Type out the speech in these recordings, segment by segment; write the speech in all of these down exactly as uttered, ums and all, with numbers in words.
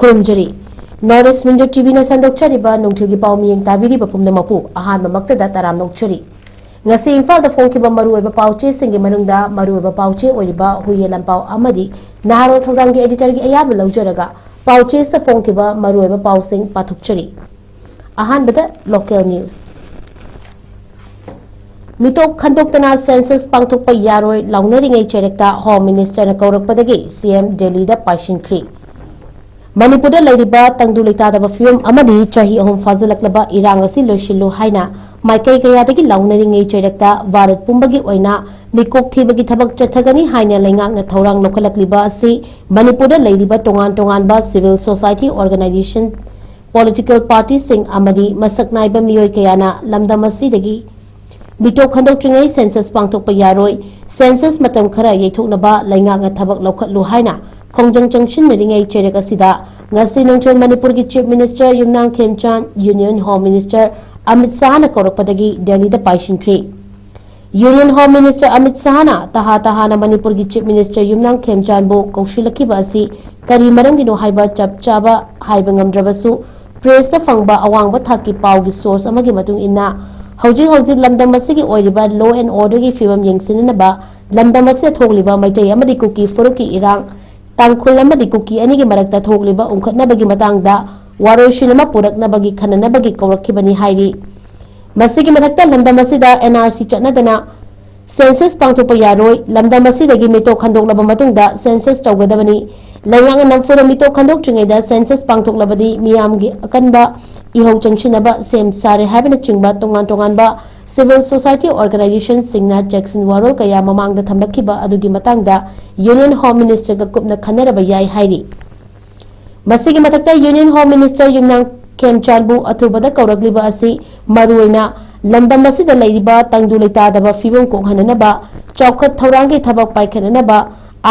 ꯈꯨꯔꯨꯝꯖꯔꯤ꯫ North East Window ꯇꯤꯚꯤꯅ ꯁꯟꯗꯣꯛꯆꯔꯤꯕ ꯅꯨꯡꯊꯤꯜꯒꯤ ꯄꯥꯎ ꯃꯤꯠꯌꯦꯡ ꯇꯥꯕꯤꯔꯤꯕ ꯄꯨꯝꯅꯃꯛꯄꯨ ꯑꯍꯥꯟꯕꯃꯛꯇꯗ ꯇꯔꯥꯝꯅ ꯑꯣꯛꯆꯔꯤ꯫ ꯉꯁꯤ ꯏꯝꯐꯥꯜꯗ ꯐꯣꯡꯈꯤꯕ ꯃꯔꯨꯑꯣꯏꯕ ꯄꯥꯎ ꯆꯦꯁꯤꯡꯒꯤ ꯃꯅꯨꯡꯗ ꯃꯔꯨꯑꯣꯏꯕ ꯄꯥꯎ ꯆꯦ ꯑꯣꯏꯔꯤꯕ ꯍꯨꯏꯌꯦ ꯂꯥꯟꯄꯥꯎ ꯑꯃꯗꯤ ꯅꯍꯥꯔꯣꯜ ꯊꯧꯗꯥꯡꯒꯤ editorꯒꯤ ꯑꯌꯥꯕ ꯂꯧꯖꯔꯒ ꯄꯥꯎ ꯆꯦꯁꯤꯗ ꯐꯣꯡꯈꯤꯕ ꯃꯔꯨꯑꯣꯏꯕ ꯄꯥꯎꯁꯤꯡ ꯄꯥꯊꯣꯛꯆꯔꯤ꯫ ꯑꯍꯥꯟꯕꯗ local news꯫ ꯃꯤꯇꯣꯞ ꯈꯟꯗꯣꯛꯇꯅ census ꯄꯥꯡꯊꯣꯛꯄ ꯌꯥꯔꯣꯏ ꯂꯥꯎꯅꯔꯤꯉꯩ ꯆꯩꯔꯛꯇ Home Ministerꯅ ꯀꯧꯔꯛꯄꯗꯒꯤ ꯁꯤ ꯑꯦꯝ ꯗꯦꯜꯂꯤꯗ ꯄꯥꯏꯁꯤꯟꯈ꯭ꯔꯤ꯫ ꯃꯅꯤꯄꯨꯔꯗ ꯂꯩꯔꯤꯕ ꯇꯪꯗꯨ ꯂꯩꯇꯥꯗꯕ ꯐꯤꯕꯝ ꯑꯃꯗꯤ ꯆꯍꯤ ꯑꯍꯨꯝ ꯐꯥꯖꯤꯜꯂꯛꯂꯕ ꯏꯔꯥꯡ ꯑꯁꯤ ꯂꯣꯏꯁꯤꯜꯂꯨ ꯍꯥꯏꯅ ꯃꯥꯏꯀꯩ ꯀꯌꯥꯗꯒꯤ ꯂꯥꯎꯅꯔꯤꯉꯩ ꯆꯩꯔꯛꯇ ꯚꯥꯔꯠ ꯄꯨꯝꯕꯒꯤ ꯑꯣꯏꯅ ꯃꯤꯀꯣꯛ ꯊꯤꯕꯒꯤ ꯊꯕꯛ ꯆꯠꯊꯒꯅꯤ ꯍꯥꯏꯅ ꯂꯩꯉꯥꯛꯅ ꯊꯧꯔꯥꯡ ꯂꯧꯈꯠꯂꯛꯂꯤꯕ ꯑꯁꯤ ꯃꯅꯤꯄꯨꯔꯗ ꯂꯩꯔꯤꯕ ꯇꯣꯉꯥꯟ ꯇꯣꯉꯥꯟꯕ civil society organisation, political partyꯁꯤꯡ ꯑꯃꯗꯤ ꯃꯁꯛ ꯅꯥꯏꯕ ꯃꯤꯑꯣꯏ ꯀꯌꯥꯅ ꯂꯝꯗꯝ ꯑꯁꯤꯗꯒꯤ ꯃꯤꯇꯣꯞ ꯈꯟꯗꯣꯛꯇ꯭ꯔꯤꯉꯩ census ꯄꯥꯡꯊꯣꯛꯄ ꯌꯥꯔꯣꯏ, census ꯃꯇꯝ ꯈꯔ ꯌꯩꯊꯣꯛꯅꯕ ꯂꯩꯉꯥꯛꯅ ꯊꯕꯛ ꯂꯧꯈꯠꯂꯨ ꯍꯥꯏꯅ ꯈꯣꯡꯖꯪ ꯆꯪꯁꯤꯟꯅꯔꯤꯉꯩ ꯆꯩꯔꯛ ꯑꯁꯤꯗ ꯉꯁꯤ ꯅꯨꯡꯊꯤꯜ ꯃꯅꯤꯄꯨꯔꯒꯤ Chief Minister ꯌꯨꯝꯅꯥꯝ ꯈꯦꯝꯆꯥꯟ, Union Home Minister ꯑꯃꯤꯠ ꯁꯥꯍꯅ ꯀꯧꯔꯛꯄꯗꯒꯤ ꯗꯦꯜꯂꯤꯗ ꯄꯥꯏꯁꯤꯟꯈ꯭ꯔꯤ꯫ Union Home Minister ꯑꯃꯤꯠ ꯁꯥꯍꯅ ꯇꯍꯥ ꯇꯍꯥꯅ ꯃꯅꯤꯄꯨꯔꯒꯤ Chief Minister ꯌꯨꯝꯅꯥꯝ ꯈꯦꯝꯆꯥꯟꯕꯨ ꯀꯧꯁꯤꯜꯂꯛꯈꯤꯕ ꯑꯁꯤ ꯀꯔꯤ ꯃꯔꯝꯒꯤꯅꯣ ꯍꯥꯏꯕ ꯆꯞ ꯆꯥꯕ ꯍꯥꯏꯕ ꯉꯝꯗ꯭ꯔꯕꯁꯨ, pressꯇ ꯐꯪꯕ ꯑꯋꯥꯡꯕ ꯊꯥꯛꯀꯤ ꯄꯥꯎꯒꯤ source ꯑꯃꯒꯤ ꯃꯇꯨꯡ ꯏꯟꯅ, ꯍꯧꯖꯤꯛ ꯍꯧꯖꯤꯛ ꯂꯝꯗꯝ ꯑꯁꯤꯒꯤ ꯑꯣꯏꯔꯤꯕ law and orderꯒꯤ ꯐꯤꯕꯝ ꯌꯦꯡꯁꯤꯟꯅꯅꯕ ꯂꯝꯗꯝ ꯑꯁꯤꯗ ꯊꯣꯛꯂꯤꯕ ꯃꯩꯇꯩ ꯑꯃꯗꯤ ꯀꯨꯀꯤ ꯐꯨꯔꯨꯞꯀꯤ ꯏꯔꯥꯡ, ꯇꯥꯡꯈꯨꯜ ꯑꯃꯗꯤ ꯀꯨꯀꯤ ꯑꯅꯤꯒꯤ ꯃꯔꯛꯇ ꯊꯣꯛꯂꯤꯕ ꯎꯪꯈꯠꯅꯕꯒꯤ ꯃꯇꯥꯡꯗ ꯋꯥꯔꯣꯏꯁꯤꯟ ꯑꯃ ꯄꯨꯔꯛꯅꯕꯒꯤ ꯈꯟꯅꯅꯕꯒꯤ ꯀꯧꯔꯛꯈꯤꯕꯅꯤ ꯍꯥꯏꯔꯤ꯫ ꯃꯁꯤꯒꯤ ꯃꯊꯛꯇ ꯂꯝꯗꯝ ꯑꯁꯤꯗ N R C ꯆꯠꯅꯗꯅ census ꯄꯥꯡꯊꯣꯛꯄ ꯌꯥꯔꯣꯏ, ꯂꯝꯗꯝ ꯑꯁꯤꯗꯒꯤ ꯃꯤꯇꯣꯞ ꯈꯟꯗꯣꯛꯂꯕ ꯃꯇꯨꯡꯗ census ꯇꯧꯒꯗꯕꯅꯤ, ꯂꯩꯉꯥꯛꯅ ꯅꯝꯐꯨꯗ ꯃꯤꯇꯣꯞ ꯈꯟꯗꯣꯛꯇ꯭ꯔꯤꯉꯩꯗ census ꯄꯥꯡꯊꯣꯛꯂꯕꯗꯤ ꯃꯤꯌꯥꯝꯒꯤ ꯑꯀꯟꯕ ꯏꯍꯧ ꯆꯪꯁꯤꯟꯅꯕ ꯁꯦꯝ ꯁꯥꯔꯦ ꯍꯥꯏꯕꯅꯆꯤꯡꯕ ꯇꯣꯉꯥꯟ ꯇꯣꯉꯥꯟꯕ civil society organisationꯁꯤꯡꯅ ꯆꯦꯛꯁꯤꯟ ꯋꯥꯔꯣꯜ ꯀꯌꯥ ꯃꯃꯥꯡꯗ ꯊꯝꯂꯛꯈꯤꯕ ꯑꯗꯨꯒꯤ ꯃꯇꯥꯡꯗ Union Home Ministerꯒ ꯀꯨꯞꯅ ꯈꯟꯅꯔꯕ ꯌꯥꯏ ꯍꯥꯏꯔꯤ꯫ ꯃꯁꯤꯒꯤ ꯃꯊꯛꯇ Union Home Minister ꯌꯨꯝꯅꯥꯝ ꯈꯦꯝꯆꯥꯟꯕꯨ ꯑꯊꯨꯕꯗ ꯀꯧꯔꯛꯂꯤꯕ ꯑꯁꯤ ꯃꯔꯨꯑꯣꯏꯅ ꯂꯝꯗꯝ ꯑꯁꯤꯗ ꯂꯩꯔꯤꯕ ꯇꯪꯗꯨ ꯂꯩꯇꯥꯗꯕ ꯐꯤꯕꯝ ꯀꯣꯛꯍꯟꯅꯅꯕ, ꯆꯥꯎꯈꯠ ꯊꯧꯔꯥꯡꯒꯤ ꯊꯕꯛ ꯄꯥꯏꯈꯠꯅꯅꯕ,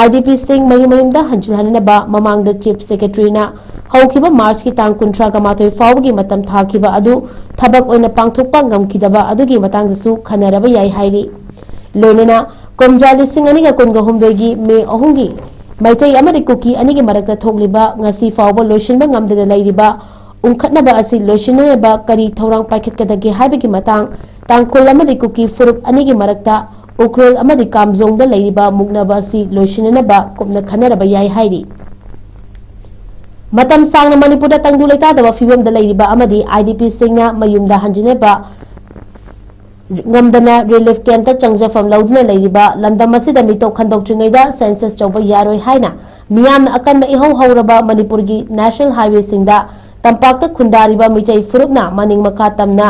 IDPꯁꯤꯡ ꯃꯌꯨꯝ ꯃꯌꯨꯝꯗ ꯍꯟꯖꯤꯜꯍꯟꯅꯅꯕ ꯃꯃꯥꯡꯗ Chief Secretaryꯅ ꯍꯧꯈꯤꯕ Marchꯀꯤ ꯇꯥꯡ ꯀꯨꯟꯊ꯭ꯔꯥꯒ ꯃꯥꯊꯣꯏ ꯐꯥꯎꯕꯒꯤ ꯃꯇꯝ ꯊꯥꯈꯤꯕ ꯑꯗꯨ ꯊꯕꯛ ꯑꯣꯏꯅ ꯄꯥꯡꯊꯣꯛꯄ ꯉꯝꯈꯤꯗꯕ ꯑꯗꯨꯒꯤ ꯃꯇꯥꯡꯗꯁꯨ ꯈꯟꯅꯔꯕ ꯌꯥꯏ ꯍꯥꯏꯔꯤ꯫ ꯂꯣꯏꯅꯅ ꯀꯨꯝꯖꯥ ꯂꯤꯁꯤꯡ ꯑꯅꯤꯒ ꯀꯨꯟꯒ ꯍꯨꯝꯗꯣꯏꯒꯤ May ꯑꯍꯨꯝꯒꯤ ꯃꯩꯇꯩ ꯑꯃꯗꯤ ꯀꯨꯀꯤ ꯑꯅꯤꯒꯤ ꯃꯔꯛꯇ ꯊꯣꯛꯂꯤꯕ ꯉꯁꯤ ꯐꯥꯎꯕ ꯂꯣꯏꯁꯤꯟꯕ ꯉꯝꯗꯅ ꯂꯩꯔꯤꯕ ꯎꯪꯈꯠꯅꯕ ꯑꯁꯤ ꯂꯣꯏꯁꯤꯟꯅꯅꯕ ꯀꯔꯤ ꯊꯧꯔꯥꯡ ꯄꯥꯏꯈꯠꯀꯗꯒꯦ ꯍꯥꯏꯕꯒꯤ ꯃꯇꯥꯡ ꯇꯥꯡꯈꯨꯜ ꯑꯃꯗꯤ ꯀꯨꯀꯤ ꯐꯨꯔꯨꯞ ꯑꯅꯤꯒꯤ ꯃꯔꯛꯇ ꯎꯈ꯭ꯔꯨꯜ ꯑꯃꯗꯤ ꯀꯥꯝꯖꯣꯡꯗ ꯂꯩꯔꯤꯕ ꯃꯨꯛꯅꯕ ꯑꯁꯤ ꯂꯣꯏꯁꯤꯟꯅꯅꯕ ꯀꯨꯞꯅ ꯈꯟꯅꯔꯕ ꯌꯥꯏ ꯍꯥꯏꯔꯤ꯫ ꯃꯇꯝ ꯁꯥꯡꯅ ꯃꯅꯤꯄꯨꯔꯗ ꯇꯪꯗꯨ ꯂꯩꯇꯥꯗꯕ ꯐꯤꯕꯝꯗ ꯂꯩꯔꯤꯕ ꯑꯃꯗꯤ IDPꯁꯤꯡꯅ ꯃꯌꯨꯝꯗ ꯍꯟꯖꯤꯟꯅꯕ ꯉꯝꯗꯅ ꯔꯤꯂꯤꯐ ꯀꯦꯝꯞꯇ ꯆꯪꯖꯐꯝ ꯂꯧꯗꯨꯅ ꯂꯩꯔꯤꯕ ꯂꯝꯗꯝ ꯑꯁꯤꯗ ꯃꯤꯇꯣꯞ ꯈꯟꯗꯣꯛꯇ꯭ꯔꯤꯉꯩꯗ ꯁꯦꯟꯁꯁ ꯇꯧꯕ ꯌꯥꯔꯣꯏ ꯍꯥꯏꯅ ꯃꯤꯌꯥꯝꯅ ꯑꯀꯟꯕ ꯏꯍꯧ ꯍꯧꯔꯕ ꯃꯅꯤꯄꯨꯔꯒꯤ ꯅꯦꯁꯅꯦꯜ ꯍꯥꯏꯋꯦꯁꯤꯡꯗ ꯇꯝꯄꯥꯛꯇ ꯈꯨꯟꯗꯥꯔꯤꯕ ꯃꯤꯇꯩ ꯐꯨꯔꯨꯞꯅ ꯃꯅꯤꯡ ꯃꯈꯥ ꯇꯝꯅ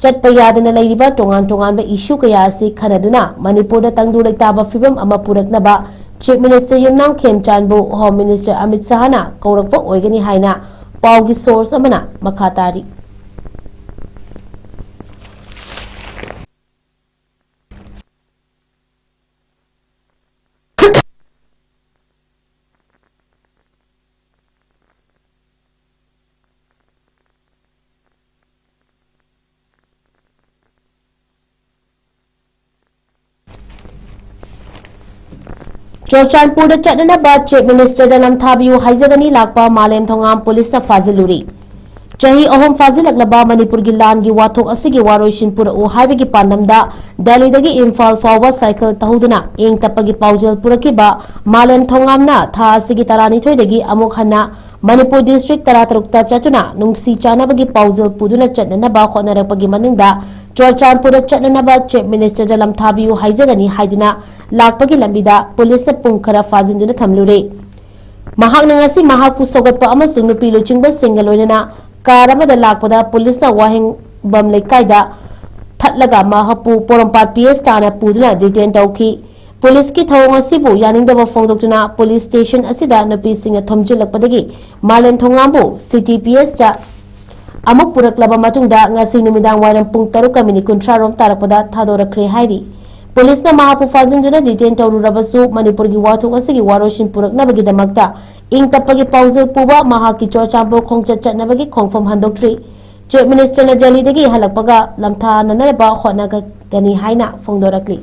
ꯆꯠꯄ ꯌꯥꯗꯅ ꯂꯩꯔꯤꯕ ꯇꯣꯉꯥꯟ ꯇꯣꯉꯥꯟꯕ ꯏꯁꯨ ꯀꯌꯥ ꯑꯁꯤ ꯈꯟꯅꯗꯨꯅ ꯃꯅꯤꯄꯨꯔꯗ ꯇꯪꯗꯨ ꯂꯩꯇꯥꯕ ꯐꯤꯕꯝ ꯑꯃ ꯄꯨꯔꯛꯅꯕ ꯆꯤꯐ ꯃꯤꯅꯤꯁꯇꯔ ꯌꯨꯝꯅꯥꯝ ꯈꯦꯝꯆꯥꯟꯕꯨ ꯍꯣꯝ ꯃꯤꯅꯤꯁꯇꯔ ꯑꯃꯤꯠ ꯁꯍꯥꯅ ꯀꯧꯔꯛꯄ ꯑꯣꯏꯒꯅꯤ ꯍꯥꯏꯅ ꯄꯥꯎꯒꯤ ꯁꯣꯔꯁ ꯑꯃꯅ ꯃꯈꯥ ꯇꯥꯔꯤ꯫ ꯆꯨꯔꯆꯥꯟꯄꯨꯔꯗ ꯆꯠꯅꯅꯕ ꯆꯤꯐ ꯃꯤꯅꯤꯁꯇꯔꯗ ꯅꯝꯊꯥꯕꯤꯌꯨ ꯍꯥꯏꯖꯒꯅꯤ ꯂꯥꯛꯄ ꯃꯥꯂꯦꯝ ꯊꯣꯉꯥꯝ ꯄꯨꯂꯤꯁꯅ ꯐꯥꯖꯤꯜꯂꯨꯔꯤ꯫ ꯆꯍꯤ ꯑꯍꯨꯝ ꯐꯥꯖꯤꯜꯂꯛꯂꯕ ꯃꯅꯤꯄꯨꯔꯒꯤ ꯂꯥꯟꯒꯤ ꯋꯥꯊꯣꯛ ꯑꯁꯤꯒꯤ ꯋꯥꯔꯣꯏꯁꯤꯟ ꯄꯨꯔꯛꯎ ꯍꯥꯏꯕꯒꯤ ꯄꯥꯟꯗꯝꯗ ꯗꯦꯜꯂꯤꯗꯒꯤ ꯏꯝꯐꯥꯜ ꯐꯥꯎꯕ ꯁꯥꯏꯀꯜ ꯊꯧꯗꯨꯅ ꯏꯪ ꯇꯞꯄꯒꯤ ꯄꯥꯎꯖꯦꯜ ꯄꯨꯔꯛꯈꯤꯕ ꯃꯥꯂꯦꯝ ꯊꯣꯉꯥꯝꯅ ꯊꯥ ꯑꯁꯤꯒꯤ ꯇꯔꯥꯅꯤꯊꯣꯏꯗꯒꯤ ꯑꯃꯨꯛ ꯍꯟꯅ ꯃꯅꯤꯄꯨꯔ ꯗꯤꯁꯇ꯭ꯔꯤꯛ ꯇꯔꯥꯇꯔꯨꯛꯇ ꯆꯠꯇꯨꯅ ꯅꯨꯡꯁꯤ ꯆꯥꯟꯅꯕꯒꯤ ꯄꯥꯎꯖꯦꯜ ꯄꯨꯗꯨꯅ ꯆꯠꯅꯅꯕ ꯍꯣꯠꯅꯔꯛꯄꯒꯤ ꯃꯅꯨꯡꯗ ꯆꯨꯔꯆꯥꯟꯄꯨꯔꯗ ꯆꯠꯅꯅꯕ ꯆꯤꯐ ꯃꯤꯅꯤꯁꯇꯔꯗ ꯂꯝꯊꯥꯕꯤꯌꯨ ꯍꯥꯏꯖꯒꯅꯤ ꯍꯥꯏꯗꯨꯅ ꯂꯥꯛꯄꯒꯤ ꯂꯝꯕꯤꯗ ꯄꯨꯂꯤꯁꯅ ꯄꯨꯡ ꯈꯔ ꯐꯥꯖꯤꯟꯗꯨꯅ ꯊꯝꯂꯨꯔꯦ꯫ ꯃꯍꯥꯛꯅ ꯉꯁꯤ ꯃꯍꯥꯛꯄꯨ ꯁꯧꯒꯠꯄ ꯑꯃꯁꯨꯡ ꯅꯨꯄꯤ ꯂꯨꯆꯤꯡꯕꯁꯤꯡꯒ ꯂꯣꯏꯅꯅ ꯀꯥꯔ ꯑꯃꯗ ꯂꯥꯛꯄꯗ ꯄꯨꯂꯤꯁꯅ ꯋꯥꯍꯦꯡꯕꯝ ꯂꯩꯀꯥꯏꯗ ꯊꯠꯂꯒ ꯃꯍꯥꯛꯄꯨ ꯄꯣꯔꯣꯝꯄꯥꯠ ꯄꯤ ꯑꯦꯁ ꯇꯥꯟꯅ ꯄꯨꯗꯨꯅ ꯗꯤꯇꯦꯟ ꯇꯧꯈꯤ꯫ ꯄꯨꯂꯤꯁꯀꯤ ꯊꯧꯑꯣꯡ ꯑꯁꯤꯕꯨ ꯌꯥꯅꯤꯡꯗꯕ ꯐꯣꯡꯗꯣꯛꯇꯨꯅ ꯄꯨꯂꯤꯁ ꯁ꯭ꯇꯦꯁꯟ ꯑꯁꯤꯗ ꯅꯨꯄꯤꯁꯤꯡꯅ ꯊꯣꯝꯖꯤꯜꯂꯛꯄꯗꯒꯤ ꯃꯥꯂꯦꯝ ꯊꯣꯉꯥꯝꯕꯨ ꯁꯤꯇꯤ ꯄꯤ ꯑꯦꯁꯇ ꯑꯃꯨꯛ ꯄꯨꯔꯛꯂꯕ ꯃꯇꯨꯡꯗ ꯉꯁꯤ ꯅꯨꯃꯤꯗꯥꯡ ꯋꯥꯏꯔꯝ ꯄꯨꯡ ꯇꯔꯨꯛꯀ ꯃꯤꯅꯤꯠ ꯀꯨꯟꯊ꯭ꯔꯥ ꯔꯣꯝ ꯇꯥꯔꯛꯄꯗ ꯊꯥꯗꯣꯔꯛꯈ꯭ꯔꯦ ꯍꯥꯏꯔꯤ꯫ ꯄꯨꯂꯤꯁꯅ ꯃꯍꯥꯛꯄꯨ ꯐꯥꯖꯤꯟꯗꯨꯅ ꯗꯤꯇꯦꯟ ꯇꯧꯔꯨꯔꯕꯁꯨ ꯃꯅꯤꯄꯨꯔꯒꯤ ꯋꯥꯊꯣꯛ ꯑꯁꯤꯒꯤ ꯋꯥꯔꯣꯏꯁꯤꯟ ꯄꯨꯔꯛꯅꯕꯒꯤꯗꯃꯛꯇ ꯏꯪ ꯇꯞꯄꯒꯤ ꯄꯥꯎꯖꯦꯜ ꯄꯨꯕ ꯃꯍꯥꯛꯀꯤ ꯆꯨꯔꯆꯥꯟꯄꯨꯔ ꯈꯣꯡꯆꯠ ꯆꯠꯅꯕꯒꯤ ꯈꯣꯡꯐꯝ ꯍꯟꯗꯣꯛꯇ꯭ꯔꯤ꯫ ꯆꯤꯐ ꯃꯤꯅꯤꯁꯇꯔꯅ ꯗꯦꯜꯂꯤꯗꯒꯤ ꯍꯜꯂꯛꯄꯒ ꯂꯝꯊꯥꯅꯅꯕ ꯍꯣꯠꯅꯒꯅꯤ ꯍꯥꯏꯅ ꯐꯣꯡꯗꯣꯔꯛꯂꯤ꯫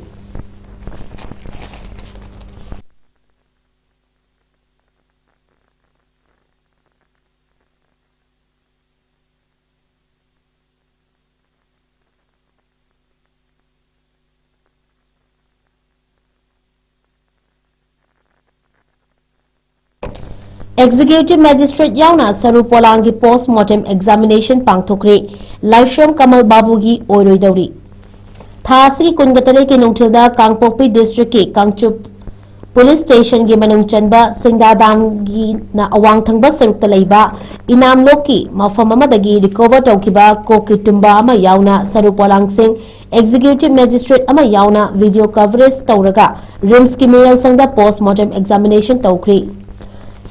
ꯑꯦꯛꯖꯤꯀ꯭ꯌꯨꯇꯤꯚ ꯃꯦꯖꯤꯁꯇ꯭ꯔꯦꯠ ꯌꯥꯎꯅ ꯁꯔꯨ ꯄꯣꯂꯥꯡꯒꯤ ꯄꯣꯁ ꯃꯣꯔꯇꯦꯝ ꯑꯦꯛꯖꯥꯃꯤꯅꯦꯁꯟ ꯄꯥꯡꯊꯣꯛꯈ꯭ꯔꯦ꯫ ꯂꯥꯏꯁ꯭ꯔꯝ ꯀꯃꯜ ꯕꯥꯕꯨꯒꯤ ꯑꯣꯏꯔꯣꯏꯗꯧꯔꯤ꯫ ꯊꯥ ꯑꯁꯤꯒꯤ ꯀꯨꯟꯒ ꯇꯔꯦꯠꯀꯤ ꯅꯨꯡꯊꯤꯜꯗ ꯀꯥꯡꯄꯣꯛꯄꯤ ꯗꯤꯁꯇ꯭ꯔꯤꯛꯀꯤ ꯀꯥꯡꯆꯨꯞ ꯄꯨꯂꯤꯁ ꯁ꯭ꯇꯦꯁꯟꯒꯤ ꯃꯅꯨꯡ ꯆꯟꯕ ꯁꯤꯡꯗꯥꯗꯥꯝꯒꯤꯅ ꯑꯋꯥꯡ ꯊꯪꯕ ꯁꯔꯨꯛꯇ ꯂꯩꯕ ꯏꯅꯥꯝꯂꯣꯛꯀꯤ ꯃꯐꯝ ꯑꯃꯗꯒꯤ ꯔꯤꯀꯣꯚꯔ ꯇꯧꯈꯤꯕ ꯀꯣꯛꯀꯤ ꯇꯨꯝꯕ ꯑꯃ ꯌꯥꯎꯅ ꯁꯔꯨ ꯄꯣꯂꯥꯡꯁꯤꯡ ꯑꯦꯛꯖꯤꯀ꯭ꯌꯨꯇꯤꯚ ꯃꯦꯖꯤꯁꯇ꯭ꯔꯦꯠ ꯑꯃ ꯌꯥꯎꯅ ꯚꯤꯗꯤꯑꯣ ꯀꯚꯔꯦꯖ ꯇꯧꯔꯒ ꯔꯤꯝꯁꯀꯤ ꯃꯤꯔꯦꯜꯁꯪꯗ ꯄꯣꯁ ꯃꯣꯔꯇꯦꯝ ꯑꯦꯛꯖꯥꯃꯤꯅꯦꯁꯟ ꯇꯧꯈ꯭ꯔꯤ꯫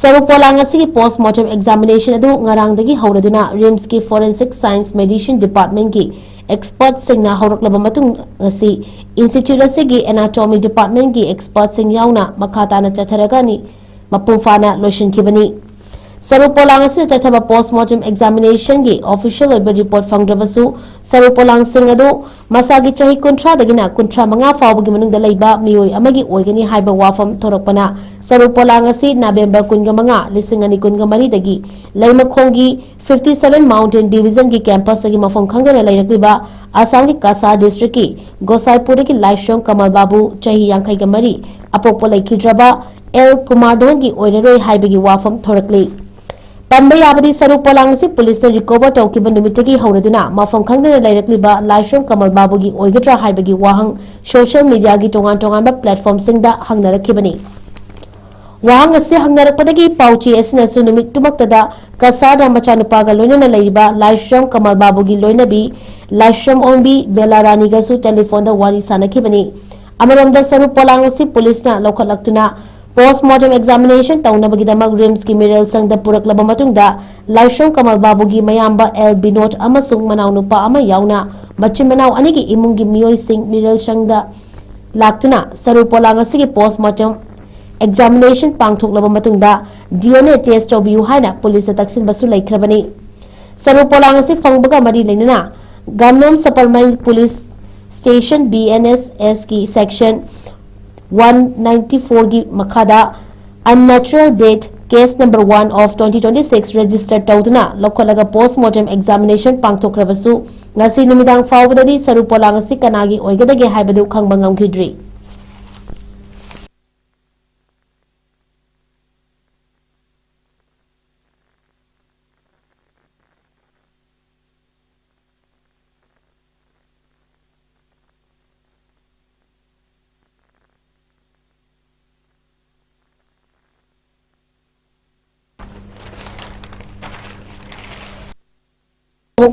ꯁꯔꯨ ꯄꯣꯂꯥꯡ ꯑꯁꯤꯒꯤ ꯄꯣꯁ ꯃꯣꯔꯇꯦꯝ ꯑꯦꯛꯖꯥꯃꯤꯅꯦꯁꯟ ꯑꯗꯨ ꯉꯔꯥꯡꯗꯒꯤ ꯍꯧꯔꯗꯨꯅ ꯔꯤꯝꯁꯀꯤ ꯐꯣꯔꯦꯟꯁꯤꯛ ꯁꯥꯏꯟꯁ ꯃꯦꯗꯤꯁꯤꯟ ꯗꯤꯄꯥꯔꯠꯃꯦꯟꯒꯤ ꯑꯦꯛꯁꯄꯔꯠꯁꯤꯡꯅ ꯍꯧꯔꯛꯂꯕ ꯃꯇꯨꯡ ꯉꯁꯤ ꯏꯟꯁꯇꯤꯇ꯭ꯌꯨꯠ ꯑꯁꯤꯒꯤ ꯑꯦꯅꯥꯇꯣꯃꯤ ꯗꯤꯄꯥꯔꯠꯃꯦꯟꯒꯤ ꯑꯦꯛꯁꯄꯔꯠꯁꯤꯡ ꯌꯥꯎꯅ ꯃꯈꯥ ꯇꯥꯅ ꯆꯠꯊꯔꯒꯅꯤ ꯃꯄꯨꯡ ꯐꯥꯅ ꯂꯣꯏꯁꯤꯟꯈꯤꯕꯅꯤ꯫ ꯁꯔꯨ ꯄꯣꯂꯥꯡ ꯑꯁꯤꯗ ꯆꯠꯊꯕ ꯄꯣꯁ ꯃꯣꯔꯇꯦꯝ ꯑꯦꯛꯖꯥꯃꯤꯅꯦꯁꯟꯒꯤ ꯑꯣꯐꯤꯁꯤꯌꯦꯜ ꯑꯣꯏꯕ ꯔꯤꯄꯣꯔꯠ ꯐꯪꯗ꯭ꯔꯕꯁꯨ, ꯁꯔꯨ ꯄꯣꯂꯥꯡꯁꯤꯡ ꯑꯗꯨ ꯃꯁꯥꯒꯤ ꯆꯍꯤ ꯀꯨꯟꯊ꯭ꯔꯥꯗꯒꯤꯅ ꯀꯨꯟꯊ꯭ꯔꯥ ꯃꯉꯥ ꯐꯥꯎꯕꯒꯤ ꯃꯅꯨꯡꯗ ꯂꯩꯕ ꯃꯤꯑꯣꯏ ꯑꯃꯒꯤ ꯑꯣꯏꯒꯅꯤ ꯍꯥꯏꯕ ꯋꯥꯐꯝ ꯊꯣꯔꯛꯄꯅ, ꯁꯔꯨ ꯄꯣꯂꯥꯡ ꯑꯁꯤ ꯅꯕꯦꯝꯕꯔ ꯀꯨꯟꯒ ꯃꯉꯥ, ꯂꯤꯁꯤꯡ ꯑꯅꯤ ꯀꯨꯟꯒ ꯃꯔꯤꯗꯒꯤ ꯂꯩꯃꯈꯣꯡꯒꯤ fifty seven Mountain Division ꯒꯤ campus ꯇꯒꯤ ꯃꯐꯝ ꯈꯪꯗꯅ ꯂꯩꯔꯛꯂꯤꯕ ꯑꯁꯥꯝꯒꯤ ꯀꯁꯥꯔ ꯗꯤꯁꯇ꯭ꯔꯤꯛꯀꯤ ꯒꯣꯁꯥꯏꯄꯨꯔꯗꯒꯤ ꯂꯥꯏꯁ꯭ꯔꯝ ꯀꯃꯜ ꯕꯥꯕꯨ, ꯆꯍꯤ ꯌꯥꯡꯈꯩꯒ ꯃꯔꯤ, ꯑꯄꯣꯛꯄ ꯂꯩꯈꯤꯗ꯭ꯔꯕ ꯑꯦꯜ ꯀꯨꯃꯥꯔ ꯙꯣꯟꯒꯤ ꯑꯣꯏꯔꯔꯣꯏ ꯍꯥꯏꯕꯒꯤ ꯋꯥꯐꯝ ꯊꯣꯔꯛꯂꯤ꯫ ꯄꯟꯕ ꯌꯥꯕꯗꯤ, ꯁꯔꯨ ꯄꯣꯂꯥꯡ ꯑꯁꯤ ꯄꯨꯂꯤꯁꯅ ꯔꯤꯀꯣꯚꯔ ꯇꯧꯈꯤꯕ ꯅꯨꯃꯤꯠꯇꯒꯤ ꯍꯧꯔꯗꯨꯅ ꯃꯐꯝ ꯈꯪꯗꯅ ꯂꯩꯔꯛꯂꯤꯕ ꯂꯥꯏꯁ꯭ꯔꯝ ꯀꯃꯜ ꯕꯥꯕꯨꯒꯤ ꯑꯣꯏꯒꯗ꯭ꯔꯥ ꯍꯥꯏꯕꯒꯤ ꯋꯥꯍꯪ ꯁꯣꯁꯤꯌꯦꯜ ꯃꯤꯗꯤꯌꯥꯒꯤ ꯇꯣꯉꯥꯟ ꯇꯣꯉꯥꯟꯕ ꯄ꯭ꯂꯦꯠꯐꯣꯔꯝꯁꯤꯡꯗ ꯍꯪꯅꯔꯛꯈꯤꯕꯅꯤ꯫ ꯋꯥꯍꯪ ꯑꯁꯤ ꯍꯪꯅꯔꯛꯄꯗꯒꯤ ꯄꯥꯎꯆꯦ ꯑꯁꯤꯅꯁꯨ ꯅꯨꯃꯤꯠꯇꯨꯃꯛꯇꯗ ꯀꯁꯥꯔꯗ ꯃꯆꯥꯅꯨꯄꯥꯒ ꯂꯣꯏꯅꯅ ꯂꯩꯔꯤꯕ ꯂꯥꯏꯁ꯭ꯔꯝ ꯀꯃꯜ ꯕꯥꯕꯨꯒꯤ ꯂꯣꯏꯅꯕꯤ ꯂꯥꯏꯁ꯭ꯔꯝ ꯑꯣꯡꯕꯤ ꯕꯦꯂꯥ ꯔꯥꯅꯤꯒꯁꯨ ꯇꯦꯂꯤꯐꯣꯟꯗ ꯋꯥꯔꯤ ꯁꯥꯅꯈꯤꯕꯅꯤ꯫ ꯑꯃꯔꯣꯝꯗ, ꯁꯔꯨ ꯄꯣꯂꯥꯡ ꯑꯁꯤ ꯄꯨꯂꯤꯁꯅ ꯂꯧꯈꯠꯂꯛꯇꯨꯅ ꯄꯣꯁ ꯃꯣꯔꯇꯦꯝ ꯑꯦꯛꯖꯥꯃꯤꯅꯦꯁꯟ ꯇꯧꯅꯕꯒꯤꯗꯃꯛ ꯔꯤꯝꯁꯀꯤ ꯃꯤꯔꯦꯜ ꯁꯪꯗ ꯄꯨꯔꯛꯂꯕ ꯃꯇꯨꯡꯗ, ꯂꯥꯏꯁ꯭ꯔꯝ ꯀꯃꯜ ꯕꯥꯕꯨꯒꯤ ꯃꯌꯥꯝꯕ ꯑꯦꯜ ꯕꯤꯅꯣꯗ ꯑꯃꯁꯨꯡ ꯃꯅꯥꯎꯅꯨꯄꯥ ꯑꯃ ꯌꯥꯎꯅ ꯃꯆꯤꯟ ꯃꯅꯥꯎ ꯑꯅꯤꯒꯤ ꯏꯃꯨꯡꯒꯤ ꯃꯤꯑꯣꯏꯁꯤꯡ ꯃꯤꯔꯦꯜ ꯁꯪꯗ ꯂꯥꯛꯇꯨꯅ ꯁꯔꯨ ꯄꯣꯂꯥꯡ ꯑꯁꯤꯒꯤ ꯄꯣꯁ ꯃꯣꯔꯇꯦꯝ ꯑꯦꯛꯖꯥꯃꯤꯅꯦꯁꯟ ꯄꯥꯡꯊꯣꯛꯂꯕ ꯃꯇꯨꯡꯗ, ꯗꯤ ꯑꯦꯟ ꯑꯦ ꯇꯦꯁ ꯇꯧꯕꯤꯌꯨ ꯍꯥꯏꯅ ꯄꯨꯂꯤꯁꯇ ꯇꯛꯁꯤꯟꯕꯁꯨ ꯂꯩꯈ꯭ꯔꯕꯅꯤ꯫ ꯁꯔꯨ ꯄꯣꯂꯥꯡ ꯑꯁꯤ ꯐꯪꯕꯒ ꯃꯔꯤ ꯂꯩꯅꯅ Gamnom Saparmal police station, B N S ꯑꯦꯁꯀꯤ ꯁꯦꯛꯁꯟ ꯋꯥꯟ ꯅꯥꯏꯟꯇꯤ ꯐꯣꯔꯒꯤ ꯃꯈꯥꯗ unnatural death case number one of twenty twenty six register ꯇꯧꯗꯨꯅ ꯂꯧꯈꯠꯂꯒ ꯄꯣꯁ ꯃꯣꯔꯇꯦꯝ ꯑꯦꯛꯖꯥꯃꯤꯅꯦꯁꯟ ꯄꯥꯡꯊꯣꯛꯈ꯭ꯔꯕꯁꯨ, ꯉꯁꯤ ꯅꯨꯃꯤꯗꯥꯡ ꯐꯥꯎꯕꯗꯗꯤ ꯁꯔꯨ ꯄꯣꯂꯥꯡ ꯑꯁꯤ ꯀꯅꯥꯒꯤ ꯑꯣꯏꯒꯗꯒꯦ ꯍꯥꯏꯕꯗꯨ ꯈꯪꯕ ꯉꯝꯈꯤꯗ꯭ꯔꯤ꯫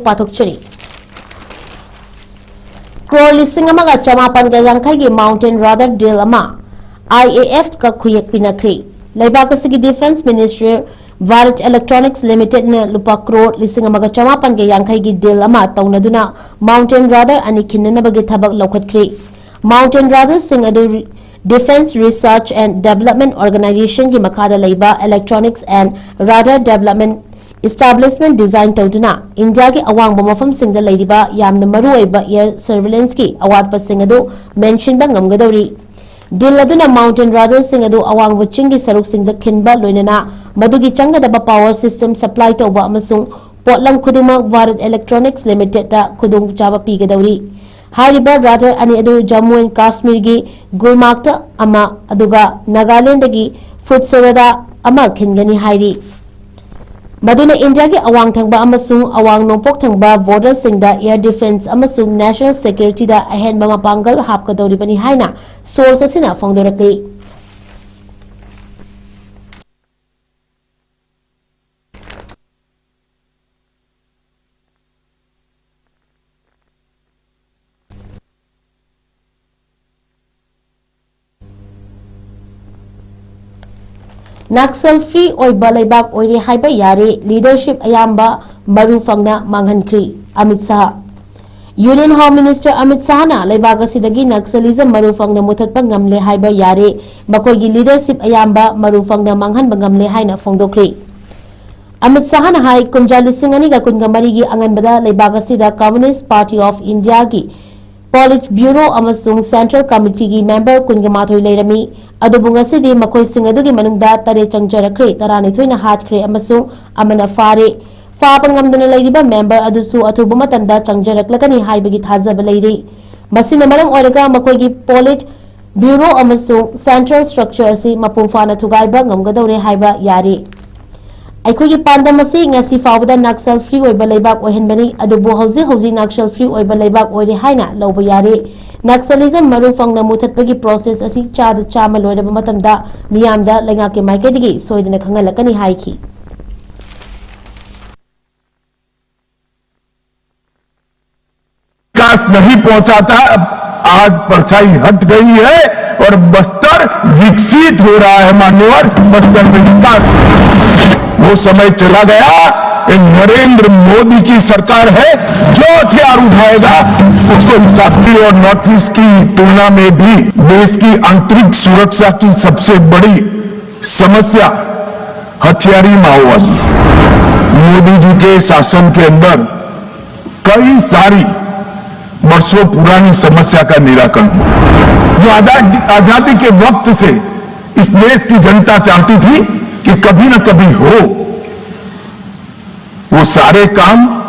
ꯄꯥꯊꯣꯛꯆꯔꯤ꯫ ꯀ꯭ꯔꯣꯔ ꯂꯤꯁꯤꯡ ꯑꯃꯒ ꯆꯃꯥꯄꯟꯒ ꯌꯥꯡꯈꯩꯒꯤ Mountain Rider deal ꯑꯃ I A F ꯀ ꯈꯨꯌꯦꯛ ꯄꯤꯅꯈ꯭ꯔꯦ꯫ ꯂꯩꯕꯥꯛ ꯑꯁꯤꯒꯤ Defence Ministry Bharat Electronics Limited ꯅ ꯂꯨꯄꯥ ꯀ꯭ꯔꯣꯔ ꯂꯤꯁꯤꯡ ꯑꯃꯒ ꯆꯃꯥꯄꯟꯒ ꯌꯥꯡꯈꯩꯒꯤ deal ꯑꯃ ꯇꯧꯅꯗꯨꯅ Mountain Rider ꯑꯅꯤ ꯈꯤꯟꯅꯅꯕꯒꯤ ꯊꯕꯛ ꯂꯧꯈꯠꯈ꯭ꯔꯦ꯫ Mountain Rider ꯁꯤꯡ ꯑꯗꯨ Defence Research and Development Organisation ꯒꯤ ꯃꯈꯥꯗ ꯂꯩꯕ Electronics and Radar Development Establishment design ꯇꯧꯗꯨꯅ ꯏꯟꯗꯤꯌꯥꯒꯤ ꯑꯋꯥꯡꯕ ꯃꯐꯝꯁꯤꯡꯗ ꯂꯩꯔꯤꯕ ꯌꯥꯝꯅ ꯃꯔꯨꯑꯣꯏꯕ air surveillance ꯀꯤ ꯑꯋꯥꯠꯄꯁꯤꯡ ꯑꯗꯨ ꯃꯦꯟꯁꯤꯟꯕ ꯉꯝꯒꯗꯧꯔꯤ꯫ Deal ꯑꯗꯨꯅ Mountain Rider ꯁꯤꯡ ꯑꯗꯨ ꯑꯋꯥꯡꯕ ꯆꯤꯡꯒꯤ ꯁꯔꯨꯛꯁꯤꯡꯗ ꯈꯤꯟꯕ ꯂꯣꯏꯅꯅ ꯃꯗꯨꯒꯤ ꯆꯪꯒꯗꯕ power system supply ꯇꯧꯕ ꯑꯃꯁꯨꯡ ꯄꯣꯠꯂꯝ ꯈꯨꯗꯤꯡꯃꯛ Bharat Electronics Limited ꯇ ꯈꯨꯗꯣꯡꯆꯥꯕ ꯄꯤꯒꯗꯧꯔꯤ꯫ ꯍꯥꯏꯔꯤꯕ radar ꯑꯅꯤ ꯑꯗꯨ Jammu and Kashmir ꯒꯤ ꯒꯨꯜꯃꯥꯔꯒꯇ ꯑꯃ, ꯑꯗꯨꯒ ꯅꯥꯒꯥꯂꯦꯟꯗꯒꯤ ꯐꯨꯠꯁꯦꯔꯥꯗ ꯑꯃ ꯈꯤꯟꯒꯅꯤ ꯍꯥꯏꯔꯤ꯫ ꯃꯗꯨꯅ ꯏꯟꯗꯤꯌꯥꯒꯤ ꯑꯋꯥꯡ ꯊꯪꯕ ꯑꯃꯁꯨꯡ ꯑꯋꯥꯡ ꯅꯣꯡꯄꯣꯛ ꯊꯪꯕ border ꯁꯤꯡꯗ air defence ꯑꯃꯁꯨꯡ national security ꯗ ꯑꯍꯦꯟꯕ ꯃꯄꯥꯡꯒꯜ ꯍꯥꯞꯀꯗꯧꯔꯤꯕꯅꯤ ꯍꯥꯏꯅ source ꯑꯁꯤꯅ ꯐꯣꯡꯗꯣꯔꯛꯂꯤ꯫ Naxal free ꯑꯣꯏꯕ ꯂꯩꯕꯥꯛ ꯑꯣꯏꯔꯦ ꯍꯥꯏꯕ ꯌꯥꯔꯦ, leadership ꯑꯌꯥꯝꯕ ꯃꯔꯨ ꯐꯪꯅ ꯃꯥꯡꯍꯟꯈ꯭ꯔꯦ꯫ Amit Shah. Union Home Minister Amit ꯁꯥꯍꯅ ꯂꯩꯕꯥꯛ ꯑꯁꯤꯗꯒꯤ Naxalism ꯃꯔꯨ ꯐꯪꯅ ꯃꯨꯊꯠꯄ ꯉꯝꯂꯦ ꯍꯥꯏꯕ ꯌꯥꯔꯦ, ꯃꯈꯣꯏꯒꯤ leadership ꯑꯌꯥꯝꯕ ꯃꯔꯨ ꯐꯪꯅ ꯃꯥꯡꯍꯟꯕ ꯉꯝꯂꯦ ꯍꯥꯏꯅ ꯐꯣꯡꯗꯣꯛꯈ꯭ꯔꯦ꯫ ꯑꯃꯤꯠ ꯁꯥꯍꯅ ꯍꯥꯏ, ꯀꯨꯝꯖꯥ ꯂꯤꯁꯤꯡ ꯑꯅꯤꯒ ꯀꯨꯟꯒ ꯃꯔꯤꯒꯤ ꯑꯉꯟꯕꯗ ꯂꯩꯕꯥꯛ ꯑꯁꯤꯗ Communist Party of Indiaꯒꯤ Politburo ꯑꯃꯁꯨꯡ Central Committeeꯒꯤ member ꯀꯨꯟꯒ ꯃꯥꯊꯣꯏ ꯂꯩꯔꯝꯃꯤ꯫ ꯑꯗꯨꯕꯨ ꯉꯁꯤꯗꯤ ꯃꯈꯣꯏꯁꯤꯡ ꯑꯗꯨꯒꯤ ꯃꯅꯨꯡꯗ ꯇꯔꯦꯠ ꯆꯪꯖꯔꯛꯈ꯭ꯔꯦ, ꯇꯔꯥꯅꯤꯊꯣꯏꯅ ꯍꯥꯠꯈ꯭ꯔꯦ ꯑꯃꯁꯨꯡ ꯑꯃꯅ ꯐꯥꯔꯦ꯫ ꯐꯥꯕ ꯉꯝꯗꯅ ꯂꯩꯔꯤꯕ member ꯑꯗꯨꯁꯨ ꯑꯊꯨꯕ ꯃꯇꯝꯗ ꯆꯪꯖꯔꯛꯂꯒꯅꯤ ꯍꯥꯏꯕꯒꯤ ꯊꯥꯖꯕ ꯂꯩꯔꯤ꯫ ꯃꯁꯤꯅ ꯃꯔꯝ ꯑꯣꯏꯔꯒ ꯃꯈꯣꯏꯒꯤ Politburo ꯑꯃꯁꯨꯡ Central Structure ꯑꯁꯤ ꯃꯄꯨꯡ ꯐꯥꯅ ꯊꯨꯒꯥꯏꯕ ꯉꯝꯒꯗꯧꯔꯦ ꯍꯥꯏꯕ ꯌꯥꯔꯦ꯫ ꯑꯩꯈꯣꯏꯒꯤ ꯄꯥꯟꯗꯝ ꯑꯁꯤ ꯉꯁꯤ ꯐꯥꯎꯕꯗ Naxal free ꯑꯣꯏꯕ ꯂꯩꯕꯥꯛ ꯑꯣꯏꯍꯟꯕꯅꯤ, ꯑꯗꯨꯕꯨ ꯍꯧꯖꯤꯛ ꯍꯧꯖꯤꯛ Naxal free ꯑꯣꯏꯕ ꯂꯩꯕꯥꯛ ꯑꯣꯏꯔꯦ ꯍꯥꯏꯅ ꯂꯧꯕ ꯌꯥꯔꯦ꯫ Naxalism ꯃꯔꯨ ꯐꯪꯅ ꯃꯨꯊꯠꯄꯒꯤ process ꯑꯁꯤ ꯆꯥꯗ ꯆꯥꯝꯃ ꯂꯣꯏꯔꯕ ꯃꯇꯝꯗ ꯃꯤꯌꯥꯝꯗ ꯂꯩꯉꯥꯛꯀꯤ ꯃꯥꯏꯀꯩꯗꯒꯤ ꯁꯣꯏꯗꯅ ꯈꯪꯍꯜꯂꯛꯀꯅꯤ ꯍꯥꯏꯈꯤ꯫ नहीं पहुंचाता। आज परछाई हट गई है और बस्तर विकसित हो रहा है मान्यवर, बस्तर में विकास। वो समय चला गया। ये नरेंद्र मोदी की सरकार है। जो हथियार उठाएगा, उसको हिसाब की। और नॉर्थ ईस्ट की तुलना में भी देश की आंतरिक सुरक्षा की सबसे बड़ी समस्या हथियारी माओवादी। मोदी जी के शासन के अंदर कई सारी बरसों पुरानी समस्या का निराकरण हुआ। जो आजादी, आजादी के वक्त से इस देश की जनता चाहती थी कि कभी न कभी हो, वो सारे काम